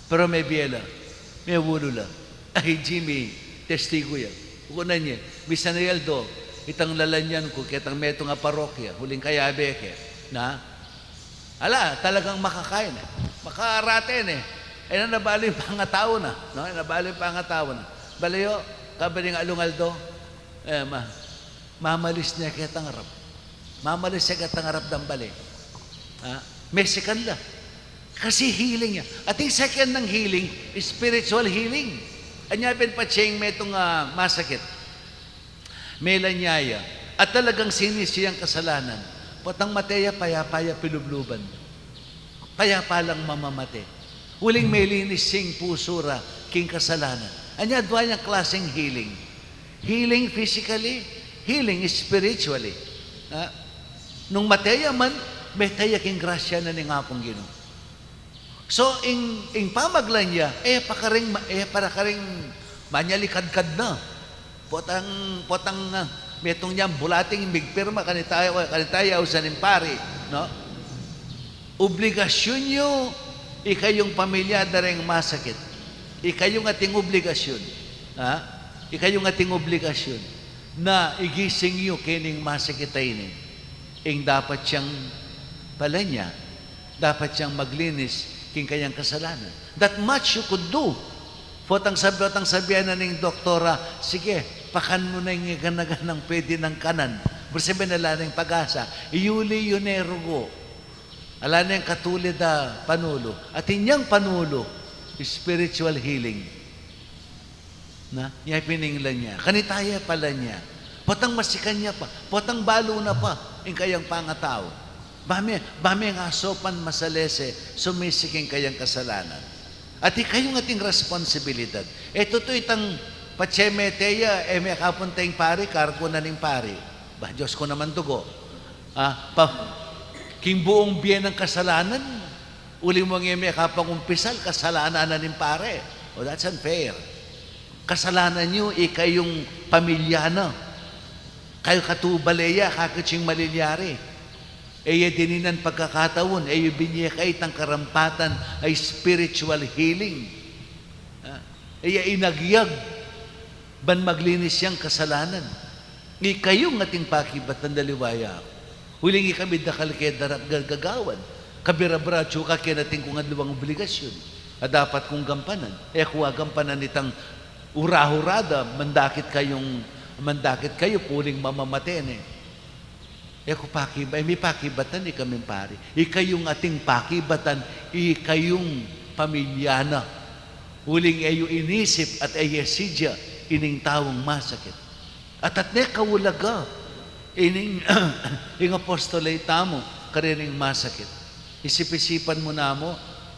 Pero mebie la. Mewulu la. Ay, Jimmy, testigo ya. Kunan ye. Misan a aldo, itang lalanyan ku, ketang metung a parokya, uling kayabe ke. Na? Ala, talagang makakain e. Makarate ne. E na, nabalu ing pangatau na, no? E na, nabalu ing pangatau na. Balayo, kabali ning alung aldo, e, ma-, mamalis ne ketang arap. Mamalis ne ketang arap dang bale. Ha? Mesikan la. Kasi healing ya. Ating second nang healing, spiritual healing. Anya pin patse ing metung a masakit. Melanya ya, at talagang sinisiyang kasalanan. Potang mate ya, payapa ya pilubluban. Payapa lang mamamate. Uling melinis ya ing pusu ra king kasalanan. Anya, dua yang klaseng healing. Healing physically, healing spiritually. Ha? Nung mate ya man, mete ya king grasya na ning Apung Ginu. So, ing, ing pamaglan ya, e pa karing ma-, e pa karing manyalikadkad na. Potang, potang, ah, metung yang bulating migpirma kanita ya, kanita ya, ausan ning pari, no? Obligasyun yu, ikayung pamilya da ring masakit. Ikayung ating obligasyun. Ha? Ikayung ating obligasyun na igising yu kening masakit a ini. Ing dapat yang palanya, dapat yang maglinis king kayang kasalanan. That much you could do. Potang sabi, potang sabian na ning doktora, "Sige, pakan mu na ing gana-ganang pwede nang kanan." Ibig sabihin, ala neng pag-asa. Iyuli yu ne rugu. Ala neng katulid a panulu. At inyang panulu, spiritual healing. Na, ya pin ing lanya. Kanita ya pa lanya. Potang masikan ya pa. Potang balu na pa ing kayang pangatau. Ba me, ba me ing asopan masalese, sumisi king kayang kasalanan. At ikayung ating responsibilidad. E tutu itang patse mete ya, e mekapun teng pari, kargu na ning pari. Ba, Diyos ko naman, dugo. Ah, pa, king buung bie nang kasalanan, uli mu nge mekapangumpisal, kasalanan na ning pari. O, that's unfair. Kasalanan yu, ikayung pamilya na. Kayu katubale ya, kakitsing malilyari. E ya dininan pagkakataun, e yu binie kaytang karampatan a spiritual healing. Ah, e ya inagyag ban maglinis yang kasalanan. Ikayung ating pakibatan, aliwa ya ku. Uling ikami dakal ke darat gagagawan. Kabira-bira atyu ka keng atin kung aliwang obligasyun a dapat kung gampanan. E ku agampanan itang hura-hura da, mandakit kayung, mandakit kayu, uling mamamate ne. E ku pakiba-, e mi pakibatan ikaming pari. Ikayung ating pakibatan, ikayung pamilya na. Uling e yu inisip at e ye sidya ining taung masakit. At, at ne kaulaga ining, ing apostolate tamu karening masakit. Isip-isipan mu namu,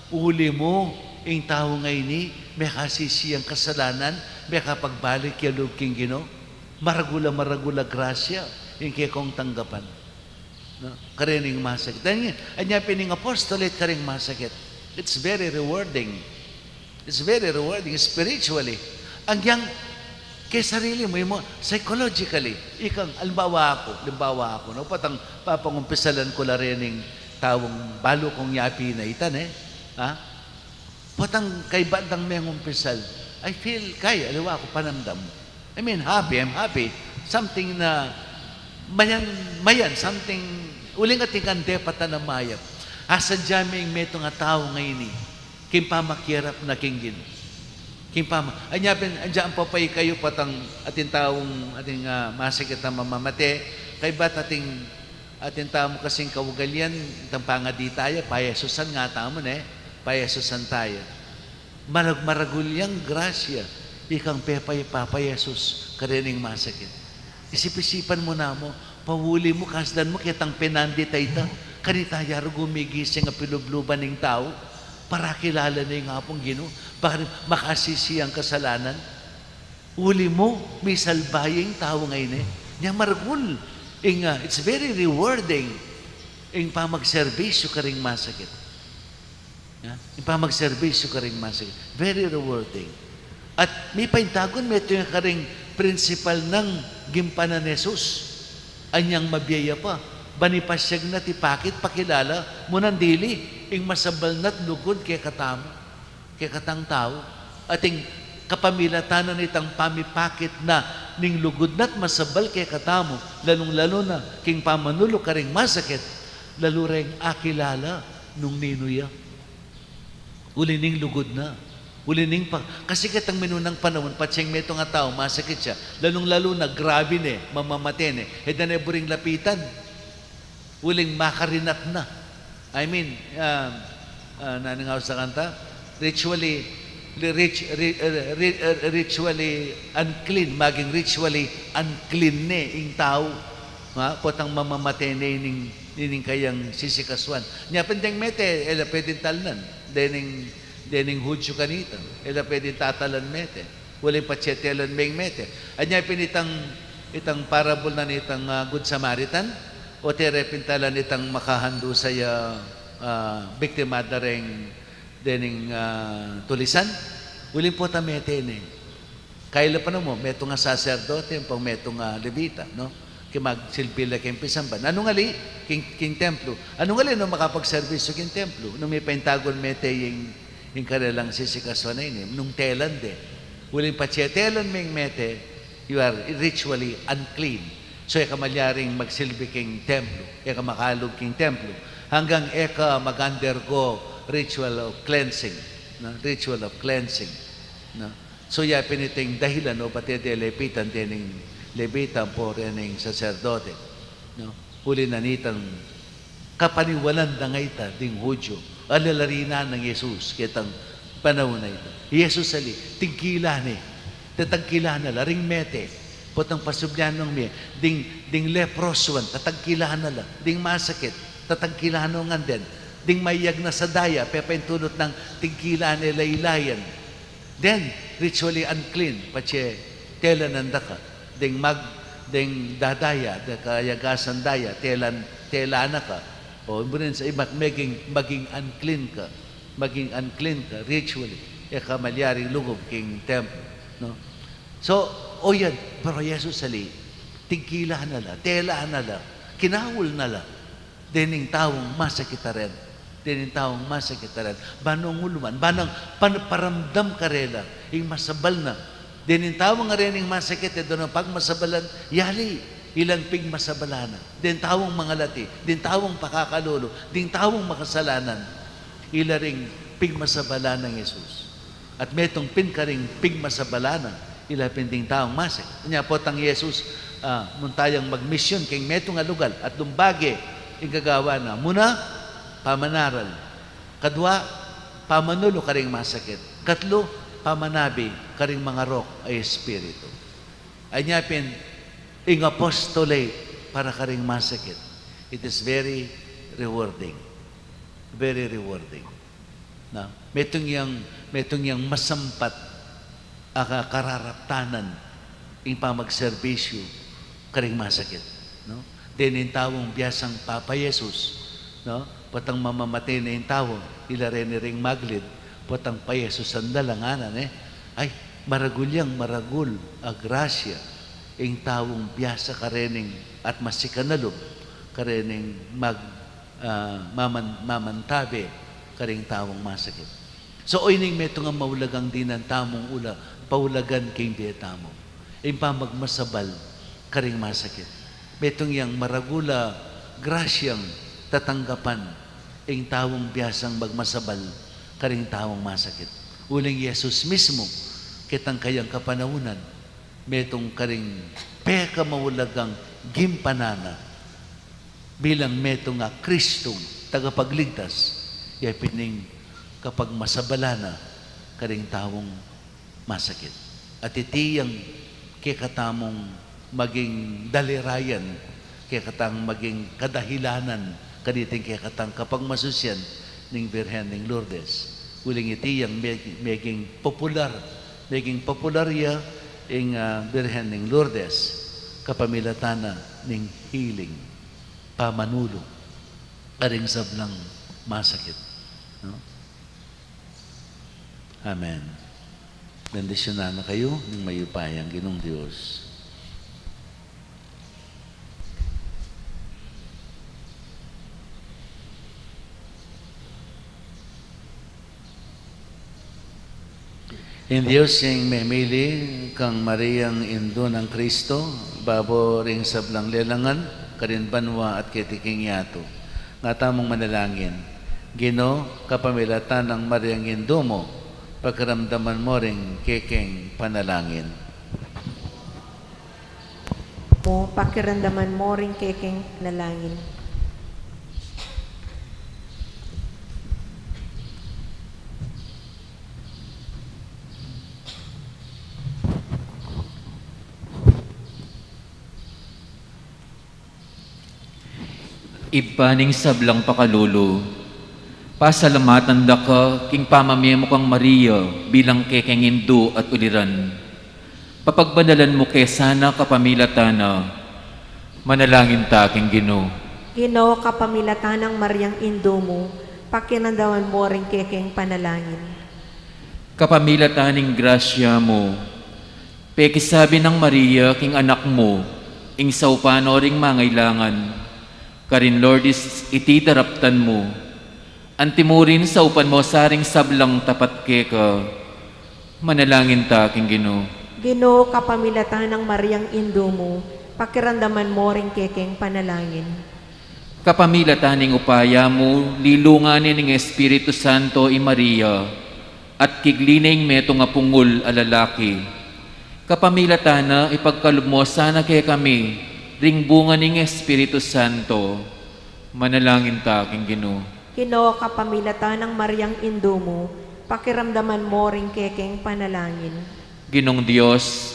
uli mu, ing tau ngeni, mekasisi yang kasalanan, mekapagbalik ya lub king Ginu. Maragul a, maragul a grasya ing kekong tanggapan. No? Karening masakit. Anya, anya pin ing apostolate karing masakit. It's very rewarding. It's very rewarding spiritually. Agyang ke sarili mu, imo, psychologically. Ikang, alimbawa ku, alimbawa ku, no? Potang papangumpisalan ku la rening taung balu kung yapi na ita, ne? Ha? Potang kaybat dang mengumpisal, I feel, kaya, aliwa ku panamdam. I mean, happy, I'm happy. Something na mayan, mayan, something, uling atin kang depatan a mayap. Asadya me ing metung a tau ngeni king pamakirap na king Ginu. King pama-, anya pin, anya ang papay kayu potang atin taung, atin, ah, masakit a mamamate, kaybat atin, atin tamu kasing kaugalian, itang pangadi taya, payesusan nga tamu, ne? Payesusan taya. Marag-, maragul yang grasya, ikang pepay-, papayesus karening masakit. Isip-isipan mu namu, pauli mu, kasdan mu, ketang penandi tayta, kanita ya rugu migising a pilubluban ning tau, para akilala ne ing Apung Ginu, para makasisi yang kasalanan. Uli mu, misalba ya ing tau ngeni. Nya maragul, ing, ah, it's very rewarding, ing pamagserbisyu karing masakit. Ya, ing pamagserbisyu karing masakit. Very rewarding. At mipaintagun, metung ya karing prinsipal nang gimpanan Jesus. Anyang mabie ya pa, ban ipasyag na at ipakit, pakilala, mu nang dili, ing masabal na't lugud kekatamu, kekatang tau, ating kapamilatan na nitang pamipakit na ning lugud na't masabal kekatamu, lalung-lalu na king pamanulu karing masakit, lalu reng akilala nung ninu ya. Uli ning lugud na. Uli ning pa-, kasi ketang minunang panaun, patsing metung a tau, masakit ya. Lalung-lalu na, grabe ne, mamamate ne. E da ne buring lapitan. Uling makarinat na. I mean, um, ah, nanu ing ausan kanta? Ritually, ri-, rit-, ri-, eh, ri-, eh, ritually unclean, maging ritually unclean ne ing tau. Ha? Potang mamamate ne ining, ining kayang sisikasuan. Nya pin deng mete, e la pwedeng talnan. Dening, dening Hudyu kanita, e la pwedeng tatalan mete. Uling patse telan meng mete. Anya pin itang, Itang parable na nitang, ah, Good Samaritan, o terepintalan itang makahandusay a, ah, biktima da reng dening, ah, tulisan. Uling pota mete ne. Kaila pa namu, metung a saserdote, ampong metung a Levita, no? King magsilbi la king pisamban. Anung ali, king, king templo. Anung ali, no, makapagserbisyu king templo. Nung mipaintagun mete ing, ing karelang sisikasuan a ini, nung telan de. Uling patse telan meng mete, you are ritually unclean. So, e ka malyaring magsilbi king templo, e ka makalub king templo, hanggang e ka mag-undergo ritual of cleansing, no? Ritual of cleansing, no? So, ya pin iting dahilan o ba't e de lepitan dening Levita ampong dening saserdote, no? Uli na nitang kapaniwalan da ngeni ding Hudyu, ala la rin nang Jesus ketang panaun a ita. Jesus ali, tingkila ne, tatangkila na la ring mete, potang pasublian nong mie, ding, ding leprosuan, tatangkila na la, ding masakit, tatangkila no ngan den, ding mayagnas a daya, pepaintunut nang tingkila ne la ila yan. Then, ritually unclean, patse telanan da ka. Ding mag-, ding dadaya, ding kayagasan daya, telan, telanan ka. O, imbrin sa ibat, maging, maging unclean ka. Maging unclean ka, ritually. E ka malyaring lugub king templo, no? So, o yan, pero Jesus ali, tingkila na la, tela na la, kinaul na la. Dening taung masakit a ren. Dening taung masakit a ren. Banang uluan, banang pan-, paramdam karela, ing masabal na. Dening taung a rening masakit, e da nang pagmasabalan, yali, ilang pigmasabala na. Deng taung mangalati, deng taung pakakalulu, deng taung makasalanan, ila ring pigmasabala nang Jesus. At metung pin karing pigmasabala na, ila pin ding taung masakit. Nya potang Jesus, ah, munta yang magmisyun king metung a lugal at lumbaga ing gagawan na. Muna, pamanaral. Kadua, pamanulu karing masakit. Katlu, pamanabi karing mangarok a espiritu. Anya pin, ing apostolate para karing masakit. It is very rewarding. Very rewarding. Na, metung yang, metung yang masampat a ka-, kararaptanan ing pamagserbisyu karing masakit, no? Dening taung biasang papayesus, no? Potang mamamate ne ing tau, ila reni ring maglid, potang payesusan da la ngana ne. Ay, maragul yang maragul a grasya ing taung biasa karening at masikan a lub karening mag- ah, maman-, mamantabe karing taung masakit. So, oyni ing metung a maulagang dinan tamung ula, paulagan king bie tamu. Ing pamagmasabal karing masakit. Metung yang maragul a grasyang tatanggapan ing taung biasang magmasabal karing taung masakit. Uling Jesus mismu, ketang kayang kapanaunan, metung karing pekamaulagang gimpanan na bilang metung a Kristung tagapagligtas, ya pin ing kapagmasabalan na karing taung masakit. At iti yang kekatamung maging dalirayan, kekatang maging kadahilanan kaniting kekatang kapagmasusian ning Birhen ning Lourdes. Uling iti yang me-, meging popular, meging popular ya ing, ah, Birhen ning Lourdes kapamilatan na ning healing, pamanulu karing sablang masakit, no? Amen. Bendisyunan na kayu ning mayupayang Ginung Dios. Ing Dios ing memili kang Mariang indu nang Kristo, babo ring sablang lelangan, karin banua at keti king yatu. Nga tamung manalangin. Ginu, kapamilatan nang Mariang indu mu, pakiramdaman mu ring kekeng panalangin. Mu, pakiramdaman mu ring kekeng panalangin. Ibpa ning sablang pakalulu, pasalamatan da ka king pamamie mu kang Maria bilang kekeng indu at uliran. Papagbanalan mu ke sana kapamilatan na. Manalangin ta king Ginu. Ginu, kapamilatan nang Mariang Indu mu, pakiramdaman mu ring kekeng panalangin. Kapamilatan ning grasya mu, pekisabi nang Maria king anak mu ing saupan no ring mangailangan, karin Lourdes iti daraptan mu. Antimurin saupan mu sa ring sablang tapat keka. Manalangin ta king Ginu. Ginu, kapamilatan nang Mariang Indu mu, pakiramdaman mu ring kekeng panalangin. Kapamilatan ning upaya mu, lilungan ne ning Espiritu Santo i Maria, at kigli ne ing metung a pungul a lalaki. Kapamilatan na, ipagkalub mu sana kekami ring bunga ning Espiritu Santo. Manalangin ta king Ginu. Ginu, kapamilatan nang Mariang Indu mu, pakiramdaman mu ring kekeng panalangin. Ginung Dios,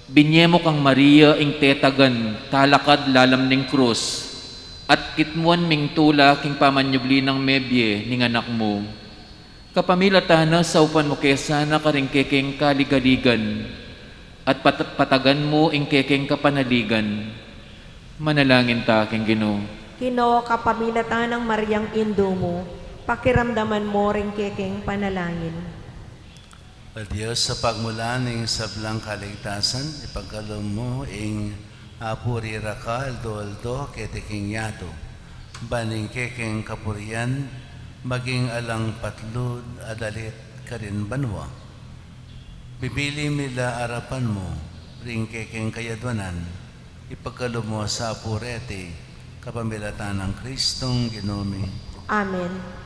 binye mu kang Maria ing tetagan talakad lalam ning krus, at kitmuan ming tula king pamanyubli nang mebie ning anak mu. Kapamilatan na, saupan mu ke sana karing kekeng kaligaligan, at pat-, patagan mu ing kekeng kapanaligan. Manalangin ta king Ginu. Ginu, kapamilatan nang Mariang Indu mu, pakiramdaman mu ring kekeng panalangin. O Dios, sa pagmulan ning sablang kaligtasan, ipagkalub mu ing apuri ra ka aldo-aldo keti king yatu, ban ing kekeng kapurian maging alang patlud a dalit karin banua. Bibili mi la arapan mu ring kekeng kayadwanan, ipagkalub mu sa apuri ti kapamilatan nang Kristong Ginu mi. Amen.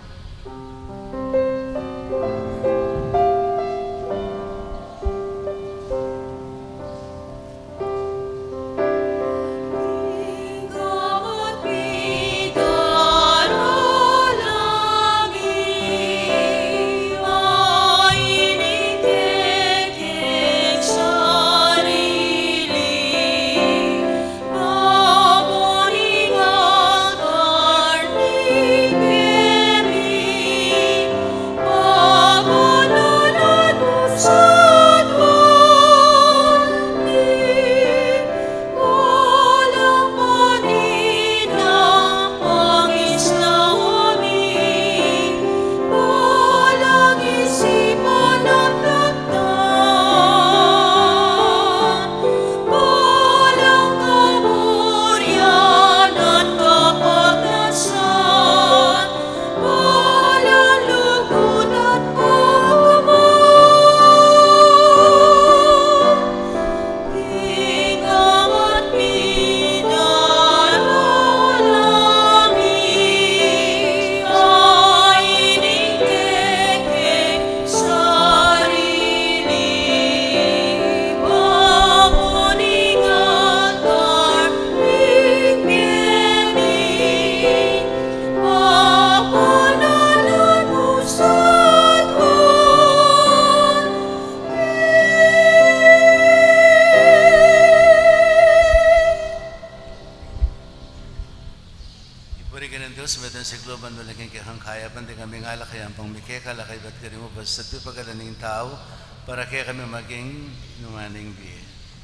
Ipuri ka ning Dios, metung siglo ban uling king kekang kayapan, ding kami ngalakay ampong mikekalakay, bat karin mu pagsabi pagkalan ning tau, para kekami maging numaning bie.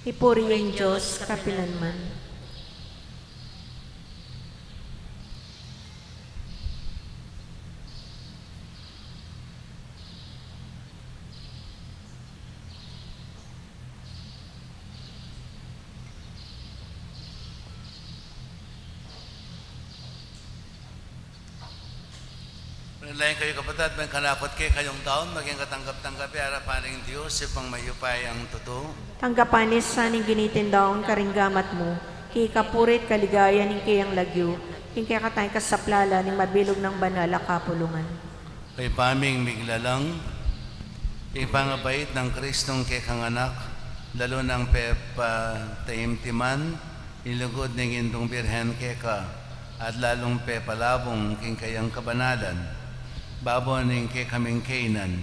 Ipuri ing Dios kapilanman. Manalangin kayu, kapatad, ban ing kanakung kekayung daun maging katanggap-tanggap ya king arapan ning Dios, Ibpang mayupayang tutu. Tanggapan na sa ning giniting daun karing gamat mu, king kapurian at kaligayan ning keyang lagyu, king kekatamung kasaplalan ning mabilug nang banal a kapulungan. Ibpa ming miglalang, ing pangabait nang Kristong kekang Anak, lalu nang pepataimtiman ing lugud ning Indung Birhen keka, at lalung pepalabung king kayang kabanalan, babo ning kekaming kaynan,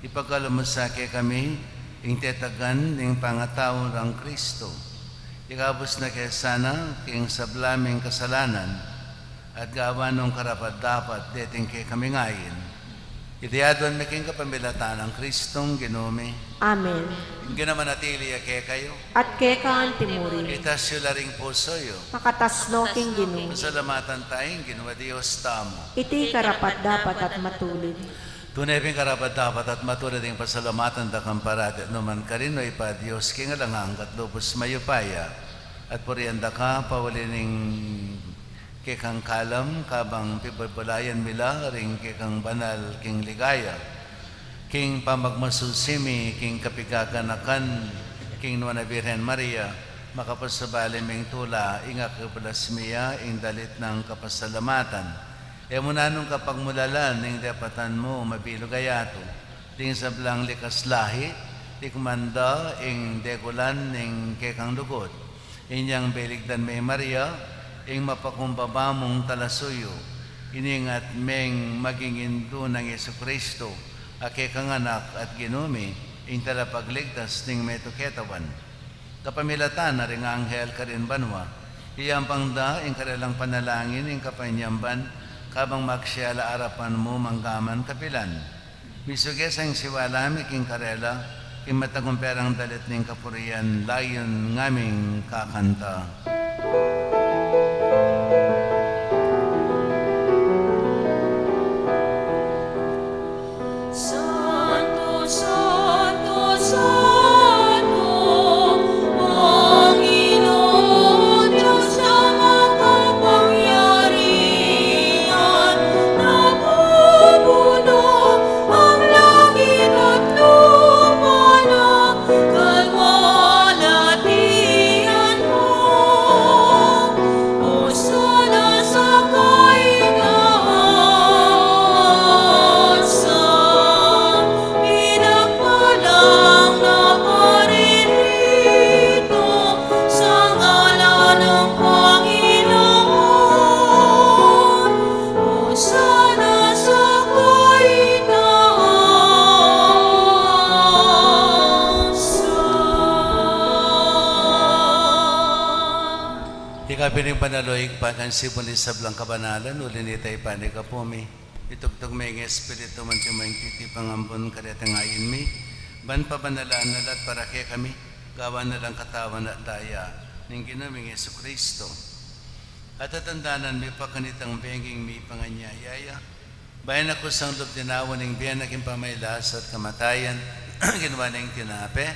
ipagkalub mu sa kekami ing tetagan ning pangatau nang Kristo. Ikabus na ke sana king sabla ming kasalanan, at gawan nung karapat-dapat deting kekaming ain. Iti aduan mi king kapamilatan nang Kristong Ginu mi. Amen. Ing Ginu manatili ya kekayu. At keka anti murin. Itas yu la ring pusu yu. Makatas no king Ginu. Pasalamatan taya ing Ginu a Dios tamu. Iti karapat-dapat at matulid. Tune pin karapat-dapat at matulid ing pasalamatan da ka parati at nukarin man, O Ibpa, Dios king alang angga at lubus mayupaya. At purian da ka, pauli ning kekang kalam, kabang pibulbulayan mi la ring kekang banal king ligaya. King pamagmasusi mi king kapigaganakan king Nuan a Birhen Maria, makapasubali ming tula ing akiblas mi ya ing dalit nang kapasalamatan. E mu nanung kapagmulalan ing depatan mu mabilug a yatu, ding sablang likas lahi, tikman da ing degulan ning kekang lugud. Inyang beligdan me i Maria, ing mapakumbaba mung talasuyu, iningat meng maging indu nang Jesucristo, a kekang Anak at Ginu mi, ing talapagligtas ning metung ketawan. Kapamilatan na ring anghel karin banua, iyampang da ing karelang panalangin ing kapanyamban, kabang magsiyala arapan mu manggaman kapilan. Misuges ing siwala mi king karela, king matagumperang dalit ning kapurian, layun ngaming kakanta. Santo, santo, santo, Panginoon Diyos na makapangyarihan, napupuno ang langit at lupa ng kalwalhatian mo. Hosana sa kaitaasan, pinagpalang na paririto sa ngalan ng Panginoon. Hosana sa kaitaasan. Ika pin ing banal, O Ibpa, king sibul ning sablang kabanalan, uli na nita ipanyawad mi. Itubud me ing Espiritu mu anti mung titipang ambun karetang ain mi, ban pabanalan na la at para kekami, gawan na lang katawan at daya ning Ginu ming Jesucristo. At tatandanan mi pa kanitang benging mipanganyaya ya, bayu na kusang lub dinaun ing bie na king pamagkasakit at kamatayan, kinua ne ing tinape,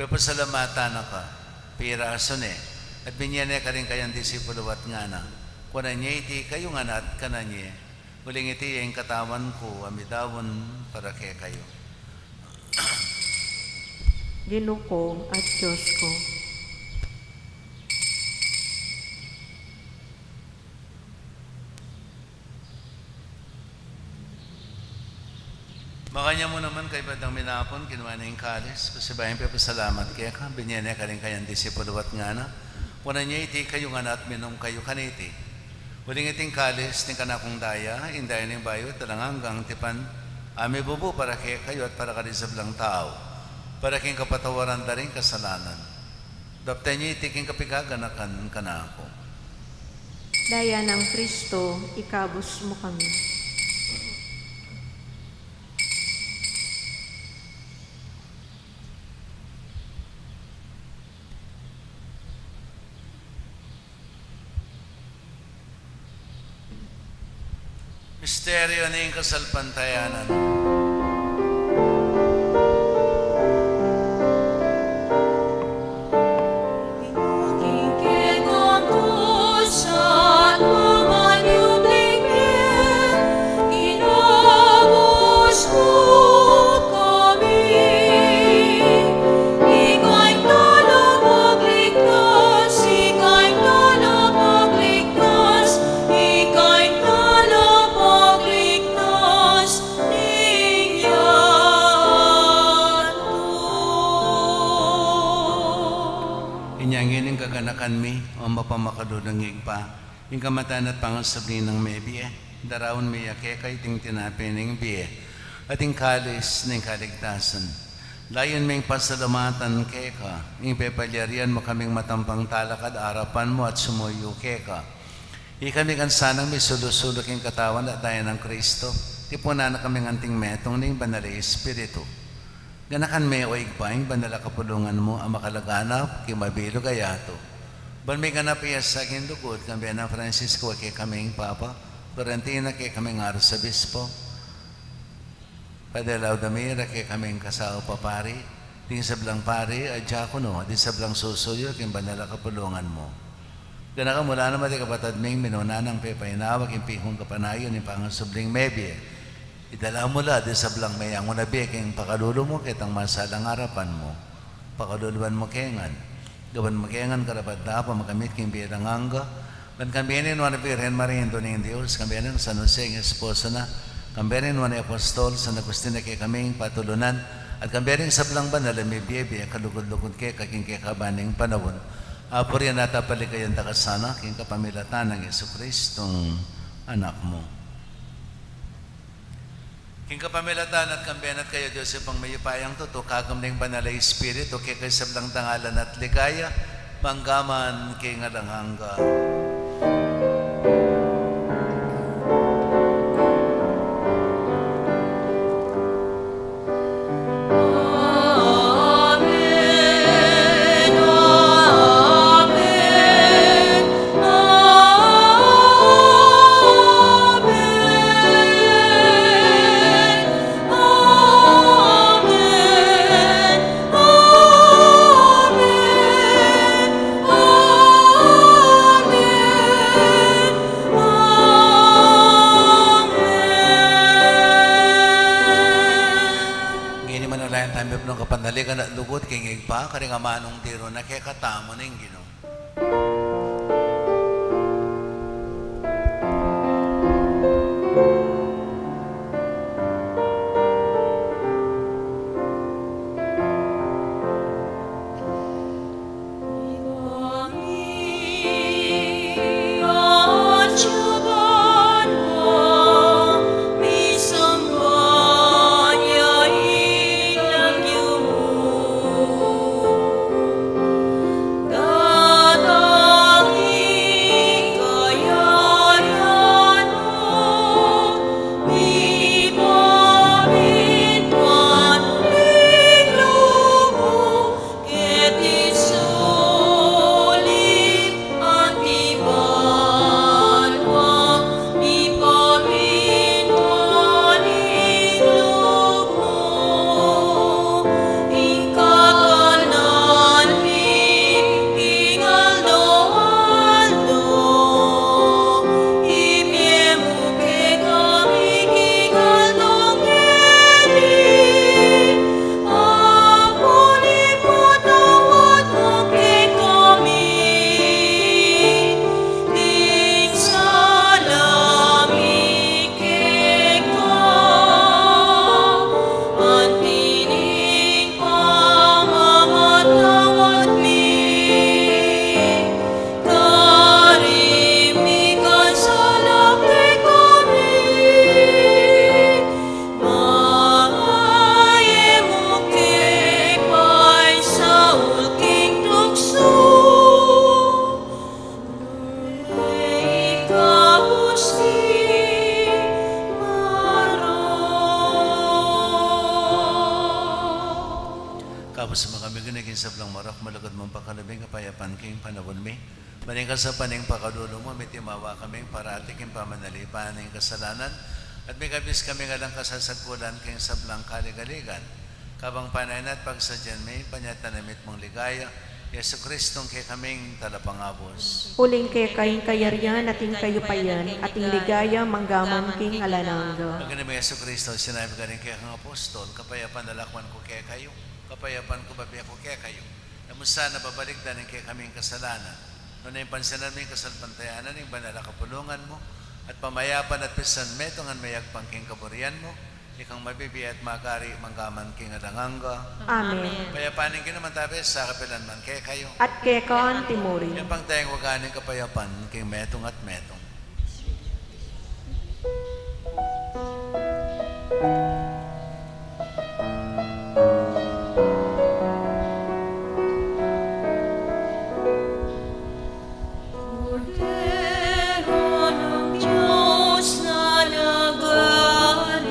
pepasalamatan na ka, pirasu ne, at binye ne karing kayang disipulu at ngana: Kunan ye iti kayu ngan at kanan ye, uling iti ya ing katawan ku a midaun para kekayu. Ginu ku at Dios ku. Makanyan mu naman, kaybat dang minapun, kinua ne ing kalis, pasibayu yang pepasalamat keka, binye ne karing kayang disipulu at ngana: Kunan ye iti kayu ngan at minum kayu kaniti, uling iti ing kalis ning kanakung daya, ing daya ning bayu at alang anggang tipan, a mibubu para kekayu at para karing sablang tau, para king kapatawaran da ring kasalanan. Daptan ye iti king kapigaganakan kanaku. Daya nang Kristo, ikabus mu kami. Misteryu ning kasalpantayanan. Ika ing talapagligtas, ika ing talapagligtas, ika ing talapagligtas ning yatu. Inya ngeni ing gaganakan mi, O mapamakalulung Ibpa, ing kamatayan at pangasubli nang mebie, daraun mi ya keka iting tinape ning bie, at ing kalis ning kaligtasan. Layun ming pasalamatan keka, ing pepalyarian mu kaming matampang talakad arapan mu at sumuyu keka. Ikami ngan sanang misulu-sulu king katawan at daya nang Kristo, Tipunan na kami ngan king metung ning Banal a Espiritu. Ganakan me, o Ibpa, ing banal a kapulungan mu a makalaganap king mabilug a yatu. Ban miganap ya sa king lugud, kambe nang Francisco a kekaming Papa, Florentino a kekaming Arsobispo, Padre Laudamir a kekaming kasaup a pari, ding sablang pari a diakono, ding sablang susuyu king banal a kapulungan mu. Ganakan mu la naman ding kapatad ming minuna nang pepainawa king pihung kapanayan ning pangasubling mebie. Idala mu la ding sablang meyangu na bie king pakalulu mu, ketang masalang arapan mu. Pakaluluan mu ke ngan. Gawan mu ke ngan karapat-dapat makamit king bie alang angga. Ban kambe ning Nuan a Birhen Maria, Indu ning Dios, kambe nang San Jose, ing esposo na, kambe ning Nuan a Apostol San Agustin a kekaming patulunan, at kambe ning sablang banal a mibie-bie a kalugud-lugud keka king kekaban ning panaun. Apurian at apaligayan da ka sana king kapamilatan nang Jesucristong Anak mu. King kapamilatan na at kambe na at kaya, Dios Ibpang mayupayang tutu, kagum ning Banal a Espiritu, keka ing sablang dangalan at ligaya, mangga man king alang angga. Amen. Amen. Amen. Amen. Amen. Amen. Amen. Ngeni manalangin tamu king panaligan at lugud king Ibpa, karing amanung tiru na kekatamu ning Ginu. Kabus mu kami, Ginu, king sablang marok, malugud mung pakalub ing kapayapan king panaun mi. Ban king kasaupan ning pakalulu mu, mitimawa kaming parati king pamanalipan ning kasalanan, at mikabus kaming alang kasasagkulan king sablang kaligaligan. Kabang panayan at pagsadyan mi ing panyatang na mitmung ligaya, Jesucristong kekaming Talapangabus. Uling keka ing kayarian at ing kayupayan at ing ligaya manggaman king alang angga. Ginu ming Jesucristo, sinabi mu karing kekang apostol, kapayapan lakwan ku kekayu, kapayapan ku bibie ku kekayu. E mu sana babalikdan ing kekaming kasalanan, nune pansinan mu ing kasalpantayanan ning banal a kapulungan mu, at pamayapan at pisan metung ngan mayagpang king kaburian mu, ikang mabibie at magari manggaman king alang angga. Amen. Kapayapan ning Ginu manatili sa kapilan man kekayu. At keka antimurin. Ing pangtayang waga ning kapayapan king metung at metung. Kordero ng Diyos na naghahain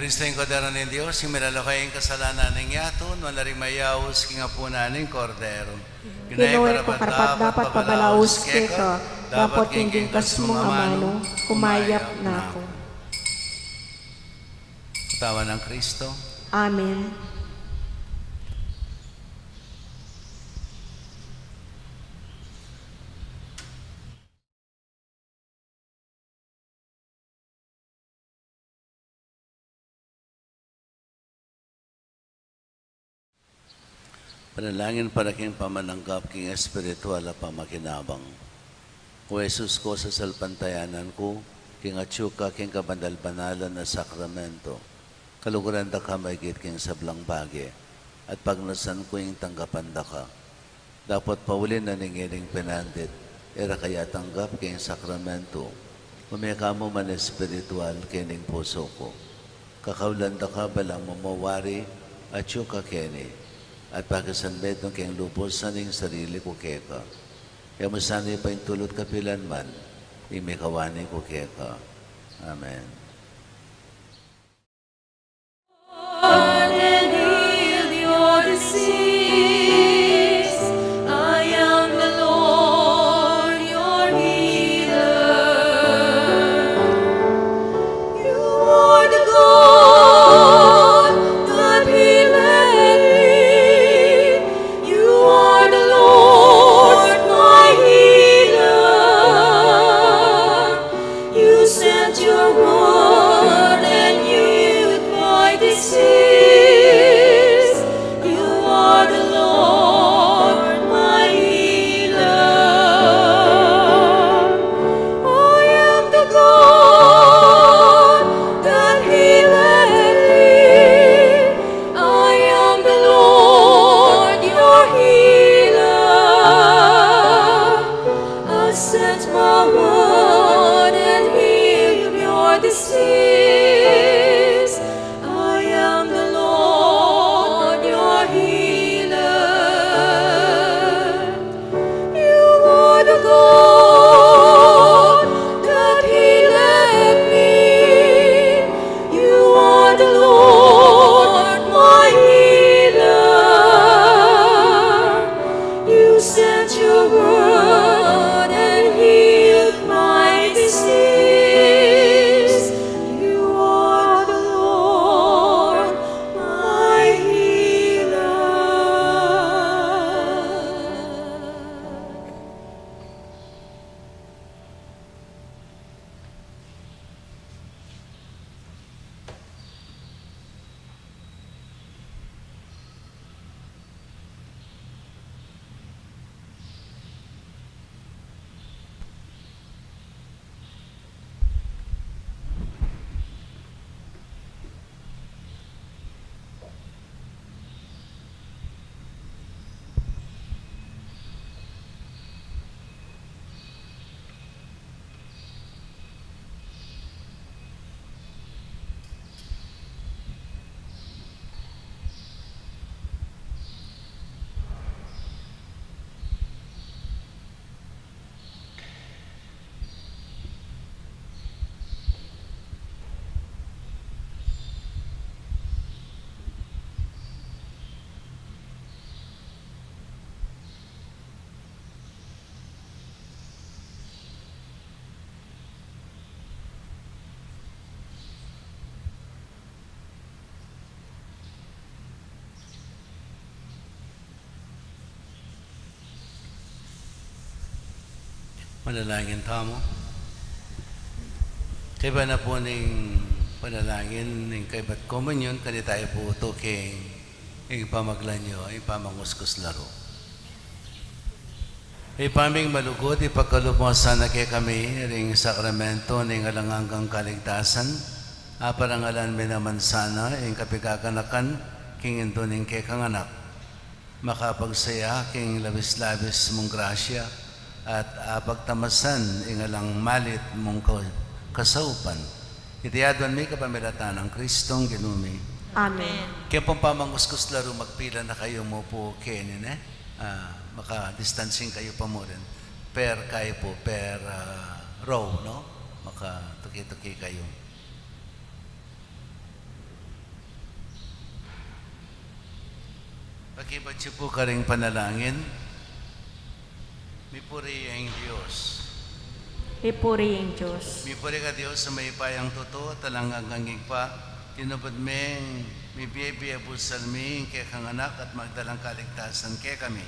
Kristo ing Kordero ning Dios, ing milalako king kasalanan ning yatu, nuan la ring mayaus king apunan ning Kordero. Ginu, e ku karapat-dapat pabalaus keka, dapot king kekang amanu, kumayap na ku. Katawan nang Kristo. Amen. Panalangin para king pamananggap king espiritual a pamakinabang. O Jesus ku, sasalpantayanan ku king atyu ka king kabanal-banalan a sakramento. Kaluguran da ka maigit king sablang bage, at pagnasan ku ing tanggapan da ka. Dapot pauli na ning ining penandit, e ra ka ya tanggap king sakramento, ume ka mu man espiritual king pusu ku. Kakaulan da ka balang mamawari, atyu ka keni, at pakisanmetung king lubusan ing sarili ku keka. E mu sana ipaintulut kapilan man ing mikawani ku keka. Amen. Lord, and heal your disease. I am the Lord, your healer. You are the God that healeth me. You are the Lord, my healer. You sent your word and healed my disease. You are the Lord, my healer. I am the God that healeth thee. I am the Lord, your healer. I sent my word and healed your disease. I am the Lord, your healer. You are the God that healeth me. You are the Lord, my healer. You sent your word and healed my disease. You are the Lord, my healer. Manalangin tamu. Kaybat na pu ning panalangin ning kaybat komunyon, kanita pu tuking ing pamaglanyu, ing pamanguskus laru. Ibpa ming malugud, ipagkalub mu sana kekami ring sakramento ning alang anggang kaligtasan, a parangalan mi naman sana ing kapigaganakan king indu ning kekang Anak, makapagsaya king labis-labis mung grasya, at apagtamasan ing alang malit mung ka-, kasaupan. Iti aduan mi kapamilatan nang Kristong Ginu mi. Amen. Keng pung pamanguskus laru, magpila na kayu, mupu keni, ne? Ah, maka-distancing kayu pa mu rin. Per kayu pu, per, ah, row, no? Makatuki-tuki kayu. Pakibat yu pu karing panalangin. Mipuri ya ing Dios. Mipuri ya ing Dios. Mipuri ka Dios a mayupayang tutu at alang anggang Ibpa, tinubud meng mibie-bie a busal mi ing kekang Anak at magdalang kaligtasan kekami.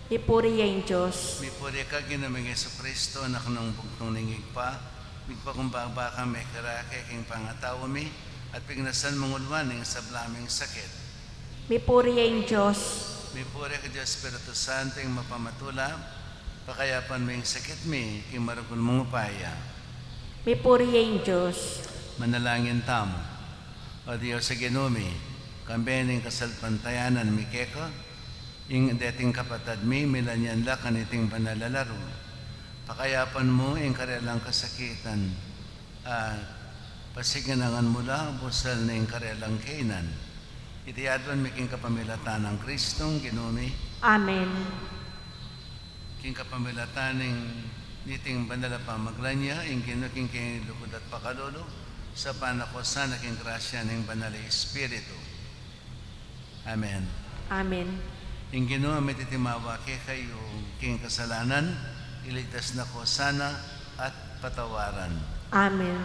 Mipuri ya ing Dios. Mipuri ka Ginu ming Jesucristo, Anak nang bugtung ning Ibpa, migpakumbaba ka mekera ke king pangatau mi, at pignasan mung uluan ing sabla ming sakit. Mipuri ya ing Dios. Mipuri ka Dios Espiritu Santo, ing mapamatula, pakayapan mu ing sakit mi king maragul mung upaya. Mipuri ya ing Dios. Manalangin tamu. O Dios a Ginu mi, kambe ning kasalpantayanan mi keka, ing deting kapatad mi, milanyan la kaniting banal a laru. Pakayapan mu ing karelang kasakitan, at pasiganangan mu la busal ning karelang kainan. Iti aduan mi king kapamilatan nang Kristong Ginu mi. Amen. King kapamilatan ning niting banal a pamaglan ya, ing Ginu king kayang lugud at pakalulu, sapan na ko sana king grasya ning Banal a Espiritu. Amen. Amen. Ing Ginu a mititimawa kekayu king kasalanan, iligtas na ko sana at patawaran. Amen.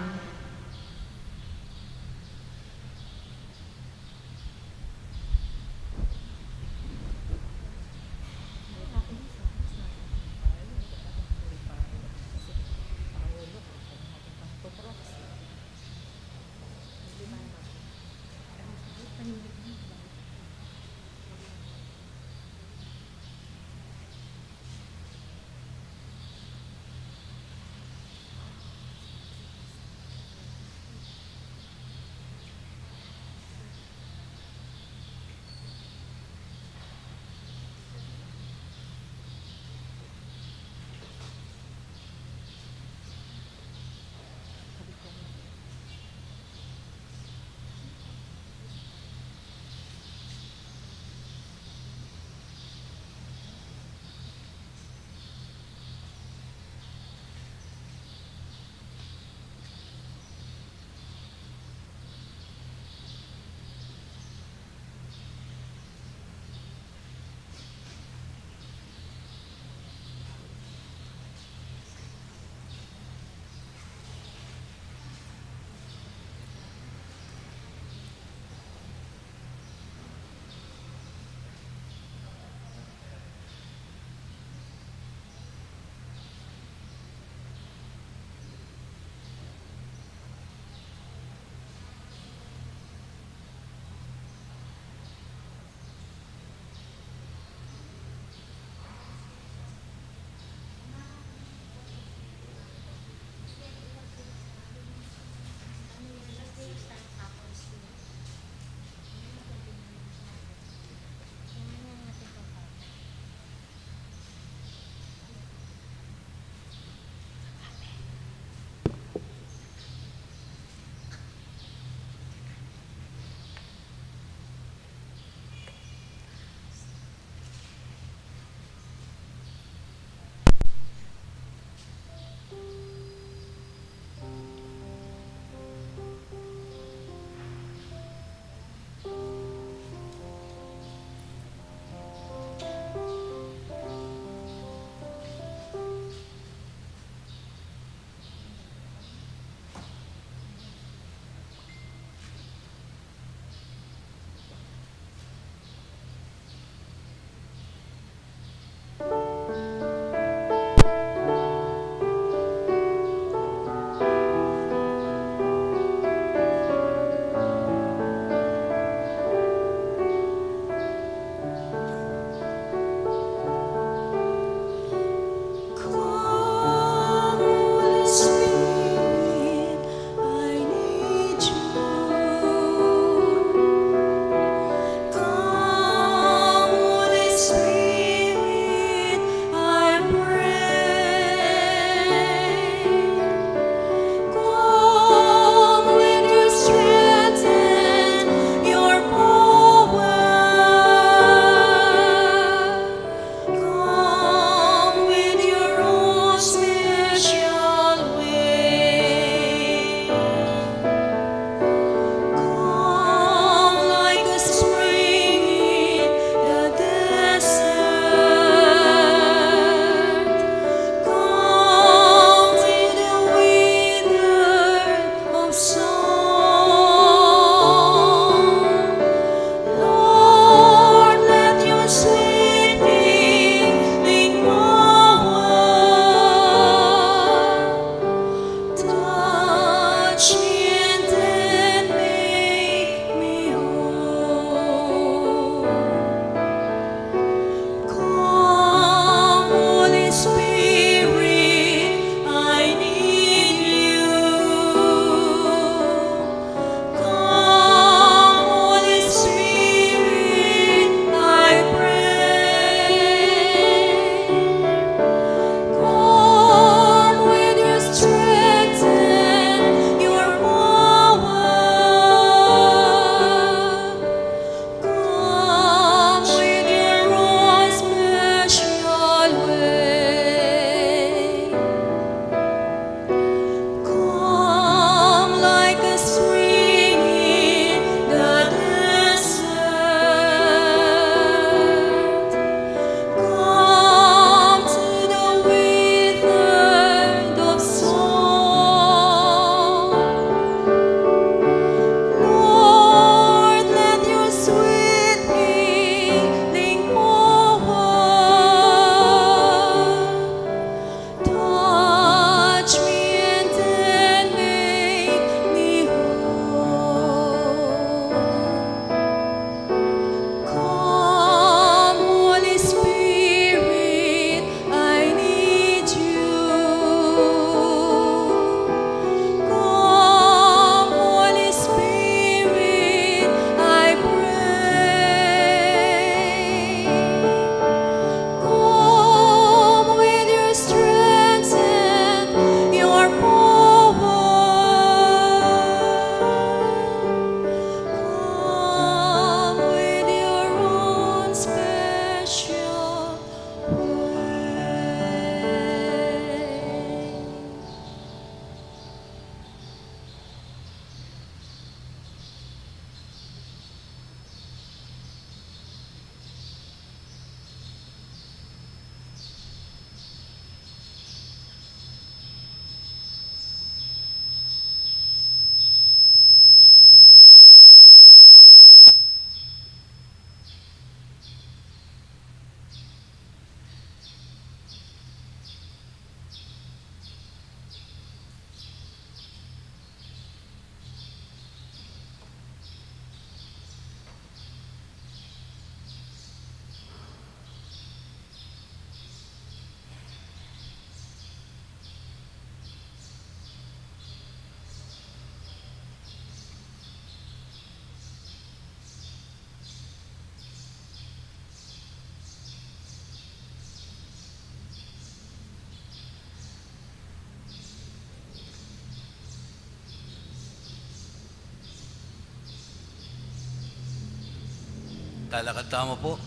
Lalakad tamu pu.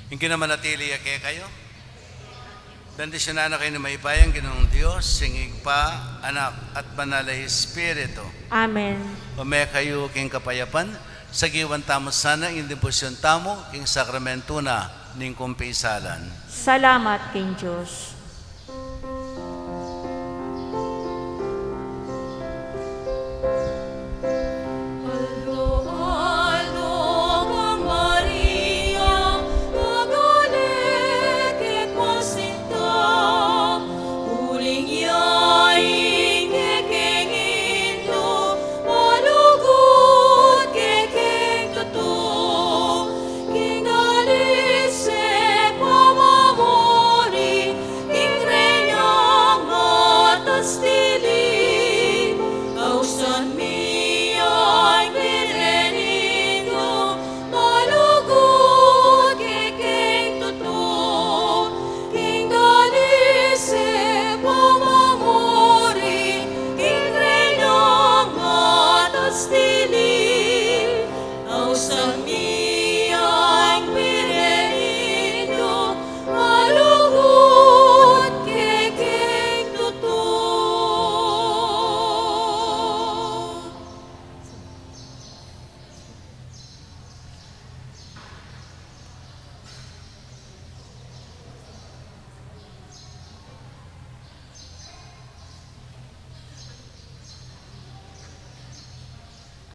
Ing kinamanatili ya kekayu. Bendisyunan na kayu ning mayupayang Ginung Dios, ing Ibpa, Anak, at Banal a Espiritu. Amen. Ume kayu king kapayapan, sagiwan tamu sana ing debosyon tamu king sakramentu na ning kumpisalan. Salamat king Dios.